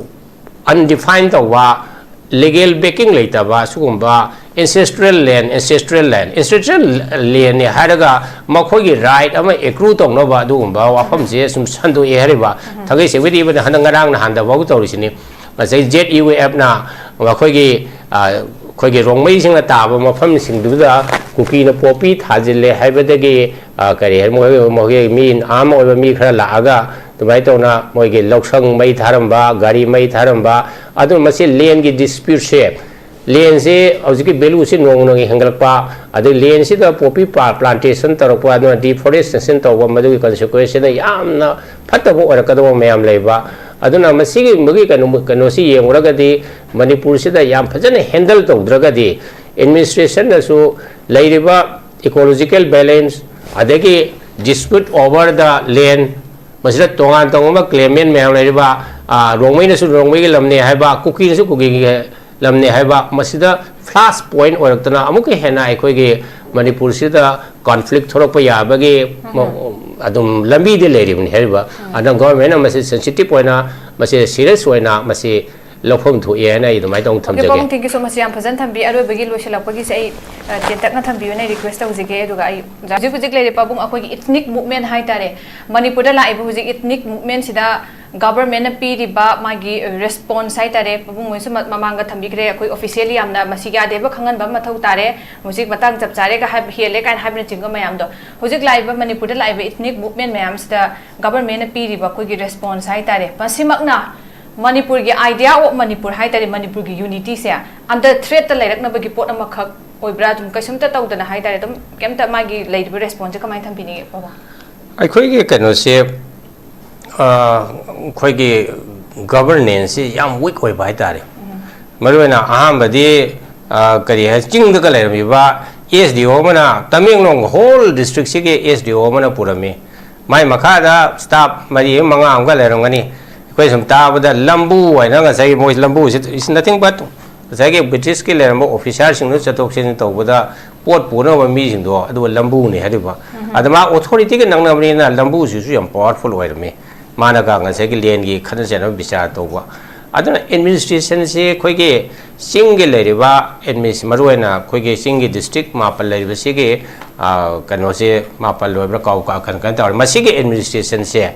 ꯑꯟꯗꯤꯐꯥꯏꯟ ꯇꯧꯕ ꯂꯤꯒꯦꯜ ꯕꯦꯀꯤꯡ ꯂꯩꯇꯕ ꯁꯤꯒꯨꯝꯕ ꯑꯦꯟꯁꯦꯁꯇ꯭ꯔꯦꯜ ꯂꯦꯟ, ꯑꯦꯟꯁꯦꯁꯇ꯭ꯔꯦꯜ ꯂꯦꯟ, ꯑꯦꯟꯁꯦꯁꯇ꯭ꯔꯦꯜ ꯂꯦꯟꯅꯤ ꯍꯥꯏꯔꯒ ꯃꯈꯣꯏꯒꯤ ꯔꯥꯏꯠ ꯑꯃ ꯑꯦꯀ꯭ꯔꯨ ꯇꯧꯅꯕ ꯑꯗꯨꯒꯨꯝꯕ ꯋꯥꯐꯝꯁꯦ ꯁꯨꯝ ꯁꯟꯗꯣꯛꯑꯦ ꯍꯥꯏꯔꯤꯕ꯫ ꯊꯥꯡꯒꯩ ꯁꯦꯡꯕꯩꯗꯤ ꯏꯕꯅ ꯍꯟꯗꯛ ꯉꯔꯥꯡ ꯅꯍꯥꯟꯗꯐꯥꯎ ꯇꯧꯔꯤꯁꯤꯅꯤ꯫ ꯉꯁꯥꯏ ꯖꯦꯠ ꯌꯨ ꯑꯦꯐꯅ ꯃꯈꯣꯏꯒꯤ, ꯑ, ꯑꯩꯈꯣꯏꯒꯤ ꯔꯣꯡꯃꯩꯁꯤꯡꯅ ꯇꯥꯕ ꯃꯐꯝꯁꯤꯡꯗꯨꯗ ꯀꯨꯀꯤꯅ ꯄꯣꯄꯤ ꯊꯥꯖꯤꯜꯂꯦ ꯍꯥꯏꯕꯗꯒꯤ, ꯑ, ꯀꯔꯤ ꯍꯥꯏ, ꯃꯈꯣꯏ, ꯃꯈꯣꯏꯒꯤ ꯃꯤ ꯑꯥꯝ ꯑꯣꯏꯕ ꯃꯤ ꯈꯔ ꯂꯥꯛꯑꯒ ꯑꯗꯨꯃꯥꯏꯅ ꯇꯧꯅ ꯃꯣꯏꯒꯤ ꯂꯧꯁꯪ ꯃꯩ ꯊꯥꯔꯝꯕ, ꯒꯥꯔꯤ ꯃꯩ ꯊꯥꯔꯝꯕ, ꯑꯗꯨ ꯃꯁꯤ ꯂꯦꯟꯒꯤ ꯗꯤꯁꯄ꯭ꯌꯨꯠꯁꯦ, ꯂꯦꯟꯁꯤ ꯍꯧꯖꯤꯛꯀꯤ ꯚꯦꯂꯨꯁꯤ ꯅꯣꯡꯃ ꯅꯣꯡꯃꯒꯤ ꯍꯦꯟꯒꯠꯂꯛꯄ, ꯑꯗꯩ ꯂꯦꯟꯁꯤꯗ ꯄꯣꯄꯤ ꯄ꯭ꯂꯥ-, ꯄ꯭ꯂꯥꯟꯇꯦꯁꯟ ꯇꯧꯔꯛꯄ, ꯑꯗꯨꯅ ꯗꯤꯐꯣꯔꯦꯁꯇꯦꯁꯟ ꯇꯧꯕ, ꯃꯗꯨꯒꯤ ꯀꯟꯁꯤꯀ꯭ꯋꯦꯟꯁꯁꯤꯅ ꯌꯥꯝꯅ ꯐꯠꯇꯕ ꯑꯣꯏꯔꯛꯀꯗꯕ ꯃꯌꯥꯝ ꯂꯩꯕ꯫ ꯑꯗꯨꯅ ꯃꯁꯤꯒꯤ, ꯃꯒꯤ ꯀꯩꯅꯣ, ꯀꯩꯅꯣꯁꯤ ꯌꯦꯡꯉꯨꯔꯒꯗꯤ ꯃꯅꯤꯄꯨꯔꯁꯤꯗ ꯌꯥꯝ ꯐꯖꯅ ꯍꯦꯟꯗꯜ ꯇꯧꯗ꯭ꯔꯒꯗꯤ ꯑꯦꯗꯃꯤꯅꯤꯁꯇ꯭ꯔꯦꯁꯟꯅꯁꯨ ꯂꯩꯔꯤꯕ ecological balance, ꯑꯗꯒꯤ dispute over the land, ꯃꯁꯤꯗ ꯇꯣꯉꯥꯟ ꯇꯣꯉꯥꯟꯕ claimant ꯃꯌꯥꯝ ꯂꯩꯔꯤꯕ, ꯑ, ꯔꯣꯡꯃꯩꯅꯁꯨ ꯔꯣꯡꯃꯩꯒꯤ ꯂꯝꯅꯦ ꯍꯥꯏꯕ, ꯀꯨꯀꯤꯅꯁꯨ ꯀꯨꯀꯤꯒꯤ ꯂꯝꯅꯦ ꯍꯥꯏꯕ, ꯃꯁꯤꯗ flash point ꯑꯣꯏꯔꯛꯇꯅ ꯑꯃꯨꯛꯀ ꯍꯦꯟꯅ ꯑꯩꯈꯣꯏꯒꯤ ꯃꯅꯤꯄꯨꯔꯁꯤꯗ conflict ꯊꯣꯛꯂꯛꯄ ꯌꯥꯕꯒꯤ ꯃ-, ꯑꯗꯨꯝ ꯂꯝꯕꯤꯗꯤ ꯂꯩꯔꯤꯕꯅꯤ ꯍꯥꯏꯔꯤꯕ꯫ ꯑꯗꯨꯅ government ꯅ ꯃꯁꯤ sensitive ꯑꯣꯏꯅ, ꯃꯁꯤ serious ꯑꯣꯏꯅ ꯃꯁꯤ ꯂꯧꯐꯝ ꯊꯣꯛꯑꯦ ꯍꯥꯏꯅ ꯑꯩ ꯑꯗꯨꯃꯥꯏꯅ ꯇꯧꯅ ꯑꯣꯀꯦ, ꯊꯝꯖꯒꯦ꯫ ꯄꯥꯕꯨꯡ, thank you so much꯫ ꯌꯥꯝ ꯐꯖꯅ ꯊꯝꯕꯤ꯫ ꯑꯔꯣꯏꯕꯒꯤ ꯂꯣꯏꯁꯤꯜꯂꯛꯄꯒꯤꯁꯦ ꯑꯩ, ꯑ, ꯇꯦꯟꯇꯛꯅ ꯊꯝꯕꯤꯌꯨꯅꯦ, request ꯇꯧꯖꯒꯦ꯫ ꯑꯗꯨꯒ ꯑꯩ ꯍꯧꯖꯤꯛ ꯍꯧꯖꯤꯛ ꯂꯩꯔꯤꯕ, ꯄꯥꯕꯨꯡ, ꯑꯩꯈꯣꯏꯒꯤ ethnic movement ꯍꯥꯏꯇꯥꯔꯦ, ꯃꯅꯤꯄꯨꯔꯗ ꯂꯥꯛꯏꯕ ꯍꯧꯖꯤꯛ ethnic movement ꯁꯤꯗ government ꯅ ꯄꯤꯔꯤꯕ ꯃꯥꯒꯤ response ꯍꯥꯏꯇꯥꯔꯦ, ꯄꯥꯕꯨꯡ ꯍꯣꯏꯁꯨ ꯃ-, ꯃꯃꯥꯡꯗ ꯊꯝꯕꯤꯈ꯭ꯔꯦ, ꯑꯩꯈꯣꯏ officially ꯌꯥꯝꯅ ꯃꯁꯤ ꯌꯥꯗꯦꯕ, ꯈꯪꯍꯟꯕ ꯑꯃ ꯃꯊꯧ ꯇꯥꯔꯦ, ꯍꯧꯖꯤꯛ ꯃꯇꯥꯡ ꯆꯞ ꯆꯥꯔꯦꯒ ꯍꯥꯏꯕ, ꯍꯦꯜꯂꯦ ꯀꯥꯏꯅ ꯍꯥꯏꯕꯅꯆꯤꯡꯕ ꯃꯌꯥꯝꯗꯣ꯫ ꯍꯧꯖꯤꯛ ꯂꯥꯛꯏꯕ ꯃꯅꯤꯄꯨꯔꯗ ꯂꯥꯛꯏꯕ ethnic movement ꯃꯌꯥꯝꯁꯤꯗ government ꯅ ꯄꯤꯔꯤꯕ ꯑꯩꯈꯣꯏꯒꯤ response ꯍꯥꯏꯇꯥꯔꯦ, ꯃꯁꯤꯃꯛꯅ ꯃꯅꯤꯄꯨꯔꯒꯤ idea of ꯃꯅꯤꯄꯨꯔ ꯍꯥꯏꯇꯥꯔꯦ, ꯃꯅꯤꯄꯨꯔꯒꯤ unity ꯁꯦ under threat ꯇ ꯂꯩꯔꯛꯅꯕꯒꯤ ꯄꯣꯠ ꯑꯃꯈꯛ ꯑꯣꯏꯕ꯭ꯔꯥ? ꯑꯗꯨꯝ ꯀꯩꯁꯨꯝꯇ ꯇꯧꯗꯅ ꯍꯥꯏꯇꯥꯔꯦ, ꯑꯗꯨꯝ ꯀꯩꯝꯇ ꯃꯥꯒꯤ ꯂꯩꯔꯤꯕ response ꯁꯦ ꯀꯃꯥꯏꯅ ꯊꯝꯕꯤꯅꯤꯡꯉꯤ, ꯄꯥꯕꯨꯡ? ꯑꯩꯈꯣꯏꯒꯤ ꯀꯩꯅꯣꯁꯦ, ꯑ, ꯑꯩꯈꯣꯏꯒꯤ governance ꯁꯤ ꯌꯥꯝ weak ꯑꯣꯏꯕ ꯍꯥꯏꯇꯥꯔꯦ꯫ ꯃꯔꯨꯑꯣꯏꯅ ꯑꯍꯥꯟꯕꯗꯤ, ꯑ, ꯀꯔꯤ ꯍꯥꯏ, ꯆꯤꯡꯗꯒ ꯂꯩꯔꯝꯃꯤꯕ S D O ꯑꯃꯅ, ꯇꯃꯦꯡꯂꯣꯡ whole district ꯁꯤꯒꯤ S D O ꯑꯃꯅ ꯄꯨꯔꯝꯃꯤ꯫ ꯃꯥꯏ ꯃꯈꯥꯗ staff ꯃꯔꯤ ꯑꯃ, ꯃꯉꯥ ꯑꯃꯒ ꯂꯩꯔꯝꯒꯅꯤ꯫ ꯑꯩꯈꯣꯏ ꯁꯨꯝ ꯇꯥꯕꯗ ꯂꯝꯕꯨ ꯍꯥꯏꯅ, ꯉꯁꯥꯏꯒꯤ ꯃꯣꯏ ꯂꯝꯕꯨꯁꯤ is nothing but ꯉꯁꯥꯏꯒꯤ British ꯀꯤ ꯂꯩꯔꯝꯕ officer ꯁꯤꯡꯗꯨ ꯆꯠꯊꯣꯛ ꯆꯠꯁꯤꯟ ꯇꯧꯕꯗ ꯄꯣꯠ ꯄꯨꯅꯕ ꯃꯤꯁꯤꯡꯗꯣ, ꯑꯗꯨꯒ ꯂꯝꯕꯨꯅꯤ ꯍꯥꯏꯔꯤꯕ꯫ ꯑꯗ ꯃꯥ authority ꯒ ꯅꯛꯅꯕꯅꯤꯅ ꯂꯝꯕꯨꯁꯤꯁꯨ ꯌꯥꯝ powerful ꯑꯣꯏꯔꯝꯃꯤ꯫ ꯃꯥꯅꯒ ꯉꯁꯥꯏꯒꯤ land ꯒꯤ ꯈꯠꯅ ꯆꯩꯅꯕ ꯕꯤꯆꯥꯔ ꯇꯧꯕ꯫ ꯑꯗꯨꯅ administration ꯁꯤ ꯑꯩꯈꯣꯏꯒꯤ ꯆꯤꯡꯒꯤ ꯂꯩꯔꯤꯕ adminis-, ꯃꯔꯨꯑꯣꯏꯅ ꯑꯩꯈꯣꯏꯒꯤ ꯆꯤꯡꯒꯤ district ꯃꯥꯄꯜ ꯂꯩꯔꯤꯕꯁꯤꯒꯤ, ꯑ, ꯀꯩꯅꯣꯁꯦ, ꯃꯥꯄꯜ ꯑꯣꯏꯕ꯭ꯔꯥ, ꯀꯥꯎ-, ꯀꯥ-, ꯀꯩꯅꯣ, ꯀꯩꯅꯣ ꯇꯧꯔꯦ꯫ ꯃꯁꯤꯒꯤ administration ꯁꯦ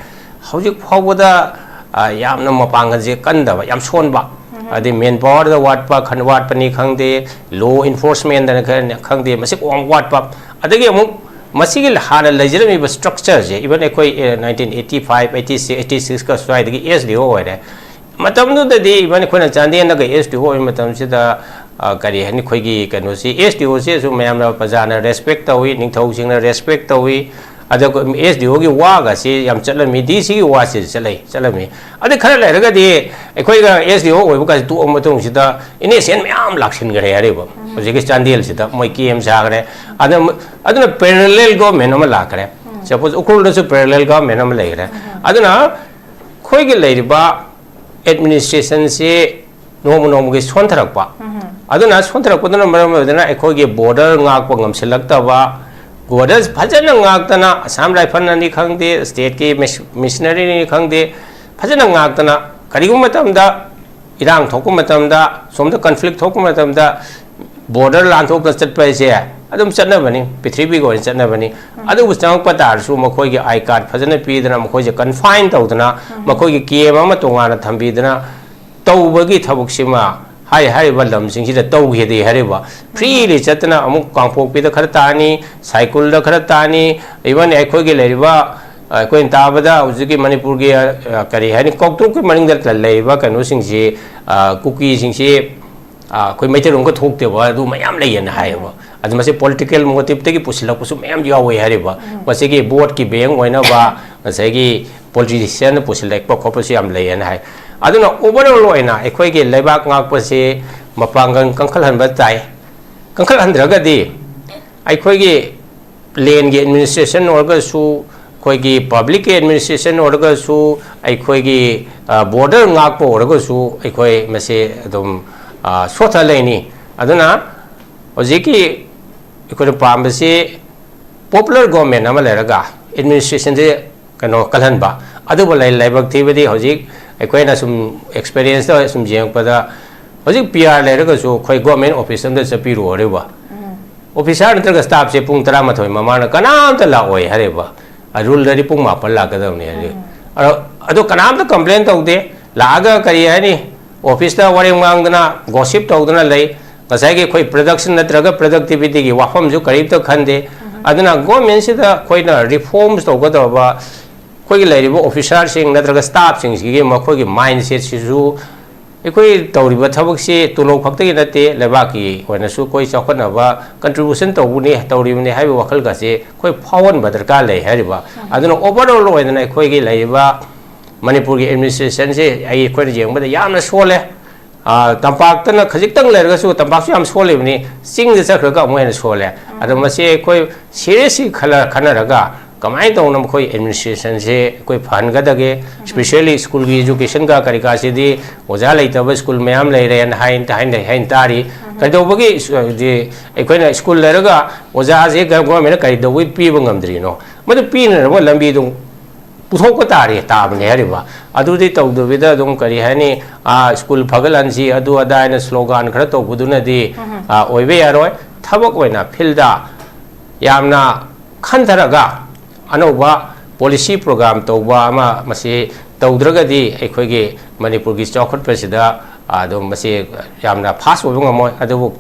ꯍꯧꯖꯤꯛ ꯐꯥꯎꯕꯗ, ꯑ, ꯌꯥꯝꯅ ꯃꯄꯥꯡꯒꯜꯁꯦ ꯀꯟꯗꯕ, ꯌꯥꯝ ꯁꯣꯟꯕ꯫ ꯑꯗꯩ manpower ꯗ ꯋꯥꯠꯄ, ꯈꯟ-, ꯋꯥꯠꯄꯅꯤ ꯈꯪꯗꯦ, law enforcement ꯗꯅ ꯈꯔ ꯈꯪꯗꯦ, ꯃꯁꯤ ꯌꯥꯝ ꯋꯥꯠꯄ꯫ ꯑꯗꯒꯤ ꯑꯃꯨꯛ ꯃꯁꯤꯒꯤ ꯍꯥꯟꯅ ꯂꯩꯖꯔꯝꯃꯤꯕ structure ꯁꯦ, even ꯑꯩꯈꯣꯏ, ꯑ, nineteen eighty five, eighty six, eighty six ꯀ ꯁ꯭ꯋꯥꯏꯗꯒꯤ S D O ꯑꯣꯏꯔꯦ꯫ ꯃꯇꯝꯗꯨꯗꯗꯤ even ꯑꯩꯈꯣꯏꯅ ꯆꯥꯟꯗꯦꯜꯗꯒ S D O ꯑꯣꯏꯕ ꯃꯇꯝꯁꯤꯗ, ꯑ, ꯀꯔꯤ ꯍꯥꯏꯅꯤ, ꯑꯩꯈꯣꯏꯒꯤ ꯀꯩꯅꯣꯁꯤ, S D O ꯁꯤꯁꯨ ꯃꯌꯥꯝꯅ, ꯄ꯭ꯔꯖꯥꯅ respect ꯇꯧꯏ, ꯅꯤꯡꯊꯧꯁꯤꯡꯅ respect ꯇꯧꯏ꯫ ꯑꯗ ꯑꯩꯈꯣꯏ S D O ꯒꯤ ꯋꯥꯒꯁꯤ ꯌꯥꯝ ꯆꯠꯂꯝꯃꯤ, D C ꯒꯤ ꯋꯥꯁꯤ ꯆꯠꯂꯩ-, ꯆꯠꯂꯝꯃꯤ꯫ ꯑꯗꯩ ꯈꯔ ꯂꯩꯔꯒꯗꯤ ꯑꯩꯈꯣꯏꯒ S D O ꯑꯣꯏꯕꯒꯁꯤ ꯇꯣꯛꯑ ꯃꯇꯨꯡꯁꯤꯗ innocent ꯃꯌꯥꯝ ꯂꯥꯛꯁꯤꯟꯈ꯭ꯔꯦ ꯍꯥꯏꯔꯤꯕ꯫ ꯍꯧꯖꯤꯛꯀꯤ ꯆꯥꯟꯗꯦꯜꯁꯤꯗ ꯃꯣꯏ ꯀꯦꯝ ꯁꯥꯈ꯭ꯔꯦ꯫ ꯑꯗꯨꯅ, ꯑꯗꯨꯅ ꯄꯦꯔꯂꯦꯜ ꯒꯣꯔꯃꯦꯟ ꯑꯃ ꯂꯥꯛꯈ꯭ꯔꯦ꯫ ꯁꯄꯣꯁ ꯎꯈ꯭ꯔꯨꯜꯗꯁꯨ ꯄꯦꯔꯂꯦꯜ ꯒꯣꯔꯃꯦꯟ ꯑꯃ ꯂꯩꯈ꯭ꯔꯦ꯫ ꯑꯗꯨꯅ ꯑꯩꯈꯣꯏꯒꯤ ꯂꯩꯔꯤꯕ ꯑꯦꯗꯃꯤꯅꯤꯁꯇ꯭ꯔꯦꯁꯟꯁꯤ ꯅꯣꯡꯃ ꯅꯣꯡꯃꯒꯤ ꯁꯣꯟꯊꯔꯛꯄ꯫ ꯑꯗꯨꯅ ꯁꯣꯟꯊꯔꯛꯄꯗꯨꯅ ꯃꯔꯝ ꯑꯣꯏꯗꯨꯅ ꯑꯩꯈꯣꯏꯒꯤ ꯕꯣꯔꯗꯔ ꯉꯥꯛꯄ ꯉꯝꯁꯤꯜꯂꯛꯇꯕ, ꯕꯣꯔꯗꯔ ꯐꯖꯅ ꯉꯥꯛꯇꯅ, ꯑꯁꯥꯝ ꯔꯥꯏꯐꯜꯅꯅꯤ ꯈꯪꯗꯦ, ꯁ꯭ꯇꯦꯠꯀꯤ ꯃꯤꯁ-, ꯃꯤꯁꯅꯔꯤꯅꯤ ꯈꯪꯗꯦ, ꯐꯖꯅ ꯉꯥꯛꯇꯅ ꯀꯔꯤꯒꯨꯝꯕ ꯃꯇꯝꯗ ꯏꯔꯥꯡ ꯊꯣꯛꯄ ꯃꯇꯝꯗ, ꯁꯣꯝꯗ ꯀꯟꯐ꯭ꯂꯤꯛ ꯊꯣꯛꯄ ꯃꯇꯝꯗ ꯕꯣꯔꯗꯔ ꯂꯥꯟꯊꯣꯛꯇ ꯆꯠꯄ ꯍꯥꯏꯁꯦ ꯑꯗꯨꯝ ꯆꯠꯅꯕꯅꯤ, ꯄ꯭ꯔꯤꯊꯤꯕꯤꯒꯤ ꯑꯣꯏꯅ ꯆꯠꯅꯕꯅꯤ꯫ ꯑꯗꯨꯕꯨ ꯆꯪꯉꯛꯄ ꯇꯥꯔꯁꯨ ꯃꯈꯣꯏꯒꯤ ꯑꯥꯏ ꯀꯥꯔꯗ ꯐꯖꯅ ꯄꯤꯗꯅ, ꯃꯈꯣꯏꯁꯦ ꯀꯟꯐꯥꯏꯟ ꯇꯧꯗꯅ, ꯃꯈꯣꯏꯒꯤ ꯀꯦꯝ ꯑꯃ ꯇꯣꯉꯥꯟꯅ ꯊꯝꯕꯤꯗꯅ ꯇꯧꯕꯒꯤ ꯊꯕꯛꯁꯤꯃ ꯍꯥꯏ-, ꯍꯥꯏꯔꯤꯕ ꯂꯝꯁꯤꯡꯁꯤꯗ ꯇꯧꯈꯤꯗꯦ ꯍꯥꯏꯔꯤꯕ꯫ ꯐ꯭ꯔꯤꯂꯤ ꯆꯠꯇꯅ ꯑꯃꯨꯛ ꯀꯥꯡꯄꯣꯛꯄꯤꯗ ꯈꯔ ꯇꯥꯅꯤ, ꯁꯥꯏꯀꯨꯜꯗ ꯈꯔ ꯇꯥꯅꯤ, ꯏꯚꯟ ꯑꯩꯈꯣꯏꯒꯤ ꯂꯩꯔꯤꯕ, ꯑꯩꯈꯣꯏꯅ ꯇꯥꯕꯗ ꯍꯧꯖꯤꯛꯀꯤ ꯃꯅꯤꯄꯨꯔꯒꯤ, ꯑ, ꯀꯔꯤ ꯍꯥꯏꯅꯤ, ꯀꯧꯇ꯭ꯔꯨꯛꯀꯤ ꯃꯅꯤꯡꯗ ꯂꯩꯔꯤꯕ ꯀꯩꯅꯣꯁꯤꯡꯁꯤ, ꯑ, ꯀꯨꯀꯤꯁꯤꯡꯁꯤ, ꯑ, ꯑꯩꯈꯣꯏ ꯃꯩꯇꯩꯂꯣꯟꯒ ꯊꯣꯛꯇꯦꯕ ꯑꯗꯨ ꯃꯌꯥꯝ ꯂꯩꯌꯦꯅ ꯍꯥꯏꯌꯦꯕ꯫ ꯑꯗꯨ ꯃꯁꯤ ꯄꯣꯂꯤꯇꯤꯀꯦꯜ ꯃꯣꯇꯤꯞꯇꯒꯤ ꯄꯨꯁꯤꯜꯂꯛꯄꯁꯨ ꯃꯌꯥꯝ ꯌꯥꯎꯋꯦ ꯍꯥꯏꯔꯤꯕ꯫ ꯃꯁꯤꯒꯤ ꯚꯣꯠꯀꯤ ꯕꯦꯡ ꯑꯣꯏꯅꯕ ꯉꯁꯥꯏꯒꯤ ꯄꯣꯂꯤꯇꯤꯁꯤꯌꯥꯟꯅ ꯄꯨꯁꯤꯜꯂꯛꯄ ꯈꯣꯠꯄꯁꯨ ꯌꯥꯝ ꯂꯩꯌꯦꯅ ꯍꯥꯏ꯫ ꯑꯗꯨꯅ ꯑꯣꯚꯔꯑꯣꯜ ꯑꯣꯏꯅ ꯑꯩꯈꯣꯏꯒꯤ ꯂꯩꯕꯥꯛ ꯉꯥꯛꯄꯁꯤ ꯃꯄꯥꯡꯒꯜ ꯀꯟꯈꯠꯍꯟꯕ ꯇꯥꯏ꯫ ꯀꯟꯈꯠꯍꯟꯗ꯭ꯔꯒꯗꯤ ꯑꯩꯈꯣꯏꯒꯤ ꯂꯦꯟꯒꯤ ꯑꯦꯗꯃꯤꯅꯤꯁꯇ꯭ꯔꯦꯁꯟ ꯑꯣꯏꯔꯒꯁꯨ, ꯑꯩꯈꯣꯏꯒꯤ ꯄꯕ꯭ꯂꯤꯛꯀꯤ ꯑꯦꯗꯃꯤꯅꯤꯁꯇ꯭ꯔꯦꯁꯟ ꯑꯣꯏꯔꯒꯁꯨ, ꯑꯩꯈꯣꯏꯒꯤ, ꯑ, ꯕꯣꯔꯗꯔ ꯉꯥꯛꯄ ꯑꯣꯏꯔꯒꯁꯨ ꯑꯩꯈꯣꯏ ꯃꯁꯤ ꯑꯗꯨꯝ, ꯑ, ꯁꯣꯠꯊ ꯂꯩꯅꯤ꯫ ꯑꯗꯨꯅ ꯍꯧꯖꯤꯛꯀꯤ ꯑꯩꯈꯣꯏꯅ ꯄꯥꯝꯕꯁꯤ ꯄꯣꯄꯨꯂꯔ ꯒꯣꯔꯃꯦꯟ ꯑꯃ ꯂꯩꯔꯒ ꯑꯦꯗꯃꯤꯅꯤꯁꯇ꯭ꯔꯦꯁꯟꯁꯦ ꯀꯩꯅꯣ ꯀꯜꯍꯟꯕ꯫ ꯑꯗꯨꯕꯨ ꯂꯩ-, ꯂꯥꯏꯕꯛ ꯊꯤꯕꯗꯤ ꯍꯧꯖꯤꯛ ꯑꯩꯈꯣꯏꯅ ꯁꯨꯝ ꯑꯦꯛꯁꯄꯤꯔꯤꯌꯦꯟꯁꯇ ꯁꯨꯝ ꯌꯦꯡꯉꯛꯄꯗ ꯍꯧꯖꯤꯛ ꯄꯤ ꯑꯥꯔ ꯂꯩꯔꯒꯁꯨ ꯑꯩꯈꯣꯏ ꯒꯣꯔꯃꯦꯟ ꯑꯣꯐꯤꯁ ꯑꯝꯗ ꯆꯠꯄꯤꯔꯨ ꯍꯥꯏꯔꯤꯕ꯫ ꯑꯣꯐꯤꯁꯥꯔ ꯅꯠꯇ꯭ꯔꯒ ꯁ꯭ꯇꯥꯐꯁꯦ ꯄꯨꯡ ꯇꯔꯥꯃꯥꯊꯣꯏ ꯃꯃꯥꯡꯗ ꯀꯅꯥꯝꯇ ꯂꯥꯛꯑꯣꯏ ꯍꯥꯏꯔꯤꯕ꯫ ꯑ, ꯔꯨꯜꯗꯗꯤ ꯄꯨꯡ ꯃꯥꯄꯟ ꯂꯥꯛꯀꯗꯕꯅꯤ ꯍꯥꯏꯔꯤ꯫ ꯑꯗꯣ, ꯑꯗꯣ ꯀꯅꯥꯝꯇ ꯀꯝꯄ꯭ꯂꯦꯟ ꯇꯧꯗꯦ꯫ ꯂꯥꯛꯑꯒ ꯀꯔꯤ ꯍꯥꯏꯅꯤ? ꯑꯣꯐꯤꯁꯇ ꯋꯥꯔꯦꯡ ꯉꯥꯡꯗꯅ, ꯒꯣꯁꯤꯞ ꯇꯧꯗꯅ ꯂꯩ꯫ ꯉꯁꯥꯏꯒꯤ ꯑꯩꯈꯣꯏ ꯄ꯭ꯔꯗꯛꯁꯟ ꯅꯠꯇ꯭ꯔꯒ ꯄ꯭ꯔꯗꯛꯇꯤꯚꯤꯇꯤꯒꯤ ꯋꯥꯐꯝꯁꯨ ꯀꯔꯤꯝꯇ ꯈꯟꯗꯦ꯫ ꯑꯗꯨꯅ ꯒꯣꯔꯃꯦꯟꯁꯤꯗ ꯑꯩꯈꯣꯏꯅ ꯔꯤꯐꯣꯔꯝꯁ ꯇꯧꯒꯗꯕ ꯑꯩꯈꯣꯏꯒꯤ ꯂꯩꯔꯤꯕ ꯑꯣꯐꯤꯁꯥꯔꯁꯤꯡ ꯅꯠꯇ꯭ꯔꯒ ꯁ꯭ꯇꯥꯐꯁꯤꯡꯁꯤꯒꯤ ꯃꯈꯣꯏꯒꯤ ꯃꯥꯏꯟꯁꯦꯠꯁꯤꯁꯨ ꯑꯩꯈꯣꯏ ꯇꯧꯔꯤꯕ ꯊꯕꯛꯁꯤ ꯇꯣꯂꯣꯞ ꯈꯛꯇꯒꯤ ꯅꯠꯇꯦ, ꯂꯩꯕꯥꯛꯀꯤ ꯑꯣꯏꯅꯁꯨ ꯑꯩꯈꯣꯏ ꯆꯥꯎꯈꯠꯅꯕ ꯀꯟꯇ꯭ꯔꯤꯕ꯭ꯌꯨꯁꯟ ꯇꯧꯕꯅꯤ, ꯇꯧꯔꯤꯕꯅꯤ ꯍꯥꯏꯕꯒꯤ ꯋꯥꯈꯜꯒꯁꯦ ꯑꯩꯈꯣꯏ ꯐꯥꯎꯍꯟꯕ ꯗꯔꯀꯥꯔ ꯂꯩ ꯍꯥꯏꯔꯤꯕ꯫ ꯑꯗꯨꯅ ꯑꯣꯚꯔꯑꯣꯜ ꯑꯣꯏꯗꯅ ꯑꯩꯈꯣꯏꯒꯤ ꯂꯩꯔꯤꯕ ꯃꯅꯤꯄꯨꯔꯒꯤ ꯑꯦꯗꯃꯤꯅꯤꯁꯇ꯭ꯔꯦꯁꯟꯁꯦ ꯑꯩ, ꯑꯩꯈꯣꯏꯅ ꯌꯦꯡꯕꯗ ꯌꯥꯝꯅ ꯁꯣꯜꯂꯦ꯫ ꯑꯥ, ꯇꯝꯄꯥꯛꯇꯅ ꯈꯖꯤꯛꯇꯪ ꯂꯩꯔꯒꯁꯨ, ꯇꯝꯄꯥꯛꯁꯨ ꯌꯥꯝ ꯁꯣꯜꯂꯤꯕꯅꯤ, ꯆꯤꯡꯗ ꯆꯠꯈ꯭ꯔꯒ ꯑꯃꯨꯛ ꯍꯦꯟꯅ ꯁꯣꯜꯂꯦ꯫ ꯑꯗꯣ ꯃꯁꯤ ꯑꯩꯈꯣꯏ seriously ꯈꯜꯂ-, ꯈꯟꯅꯔꯒ ꯀꯃꯥꯏꯅ ꯇꯧꯅ ꯃꯈꯣꯏ administrationꯁꯦ ꯑꯩꯈꯣꯏ ꯐꯍꯟꯒꯗꯒꯦ? Specially ꯁ꯭ꯀꯨꯜꯒꯤ educationꯒ ꯀꯔꯤ ꯀꯥꯁꯤꯗꯤ ꯑꯣꯖꯥ ꯂꯩꯇꯕ ꯁ꯭ꯀꯨꯜ ꯃꯌꯥꯝ ꯂꯩꯔꯦꯅ ꯍꯥꯏꯅ, ꯍꯥꯏꯅ, ꯍꯥꯏꯅ ꯇꯥꯔꯤ꯫ ꯀꯩꯗꯧꯕꯒꯤ ꯁ-, ꯗꯤ ꯑꯩꯈꯣꯏꯅ ꯁ꯭ꯀꯨꯜ ꯂꯩꯔꯒ ꯑꯣꯖꯥꯁꯦ ꯒ-, governmentꯅ ꯀꯩꯗꯧꯕꯒꯤ ꯄꯤꯕ ꯉꯝꯗ꯭ꯔꯤꯅꯣ? ꯃꯗꯨ ꯄꯤꯅꯅꯕ ꯂꯝꯕꯤꯗꯨ ꯄꯨꯊꯣꯛꯄ ꯇꯥꯔꯦ, ꯇꯥꯕꯅꯦ ꯍꯥꯏꯔꯤꯕ꯫ ꯑꯗꯨꯗꯤ ꯇꯧꯗꯕꯤꯗ ꯑꯗꯨꯝ, ꯀꯔꯤ ꯍꯥꯏꯅꯤ, ꯑꯥ, ꯁ꯭ꯀꯨꯜ ꯐꯒꯠꯍꯟꯁꯤ, ꯑꯗꯨ ꯑꯗꯥ ꯍꯥꯏꯅ slogan ꯈꯔ ꯇꯧꯕꯗꯨꯅꯗꯤ, ꯑꯥ, ꯑꯣꯏꯕ ꯌꯥꯔꯣꯏ꯫ ꯊꯕꯛ ꯑꯣꯏꯅ fieldꯇ ꯌꯥꯝꯅ ꯈꯟꯊꯔꯒ ꯑꯅꯧꯕ policy program ꯇꯧꯕ ꯑꯃ ꯃꯁꯤ ꯇꯧꯗ꯭ꯔꯒꯗꯤ ꯑꯩꯈꯣꯏꯒꯤ ꯃꯅꯤꯄꯨꯔꯒꯤ ꯆꯥꯎꯈꯠꯄꯁꯤꯗ, ꯑꯥ, ꯑꯗꯨꯝ ꯃꯁꯤ ꯌꯥꯝꯅ fast ꯑꯣꯏꯕ ꯉꯝꯃꯣꯏ꯫ ꯑꯗꯨꯕꯨ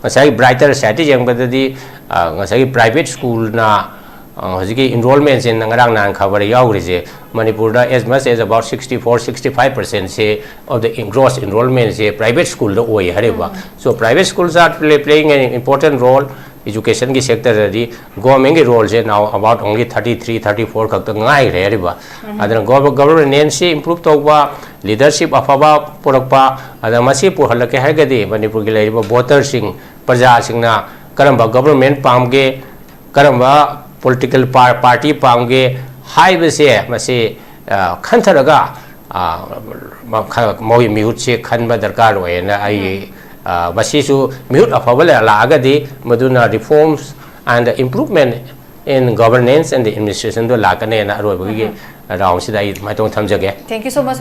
ꯉꯁꯥꯏ brighter sideꯇ ꯌꯦꯡꯕꯗꯗꯤ, ꯑꯥ, ꯉꯁꯥꯏꯒꯤ private schoolꯅ ꯑ, ꯍꯧꯖꯤꯛꯀꯤ enrollmentꯁꯦ ꯉꯔꯥꯡ ꯅꯍꯥꯟ ꯈꯕꯔ ꯌꯥꯎꯈ꯭ꯔꯤꯁꯦ, ꯃꯅꯤꯄꯨꯔꯗ as much as about sixty four, sixty five percentꯁꯦ of the gross enrollmentꯁꯦ private schoolꯗ ꯑꯣꯏ ꯍꯥꯏꯔꯤꯕ꯫ So private schools are play, playing an important role educationꯒꯤ sectorꯗꯗꯤ꯫ Governmentꯀꯤ roleꯁꯦ now about only thirty three, thirty four ꯈꯛꯇ ꯉꯥꯏꯈ꯭ꯔꯦ ꯍꯥꯏꯔꯤꯕ꯫ ꯑꯗꯨꯅ gov-, governanceꯁꯤ improve ꯇꯧꯕ, leadership ꯑꯐꯕ ꯄꯨꯔꯛꯄ, ꯑꯗ ꯃꯁꯤ ꯄꯨꯍꯜꯂꯛꯀꯦ ꯍꯥꯏꯔꯒꯗꯤ ꯃꯅꯤꯄꯨꯔꯒꯤ ꯂꯩꯔꯤꯕ voterꯁꯤꯡ, ꯄ꯭ꯔꯖꯥꯁꯤꯡꯅ ꯀꯔꯝꯕ government ꯄꯥꯝꯒꯦ, ꯀꯔꯝꯕ political par-, party ꯄꯥꯝꯒꯦ ꯍꯥꯏꯕꯁꯦ ꯃꯁꯤ, ꯑ, ꯈꯟꯊꯔꯒ, ꯑ, ꯃ-, ꯈ-, ꯃꯣꯏ ꯃꯤꯍꯨꯠꯁꯦ ꯈꯟꯕ ꯗꯔꯀꯥꯔ ꯑꯣꯏꯌꯦꯅ ꯑꯩ, ꯑ, ꯃꯁꯤꯁꯨ ꯃꯤꯍꯨꯠ ꯑꯐꯕ ꯂ-, ꯂꯥꯛꯑꯒꯗꯤ ꯃꯗꯨꯅ reforms and improvement in governance and administrationꯗꯣ ꯂꯥꯛꯀꯅꯦꯅ ꯑꯔꯣꯏꯕꯒꯤ roundꯁꯤꯗ ꯑꯩ ꯑꯗꯨꯃꯥꯏꯅ ꯇꯧꯅ ꯊꯝꯖꯒꯦ꯫ Thank you so much,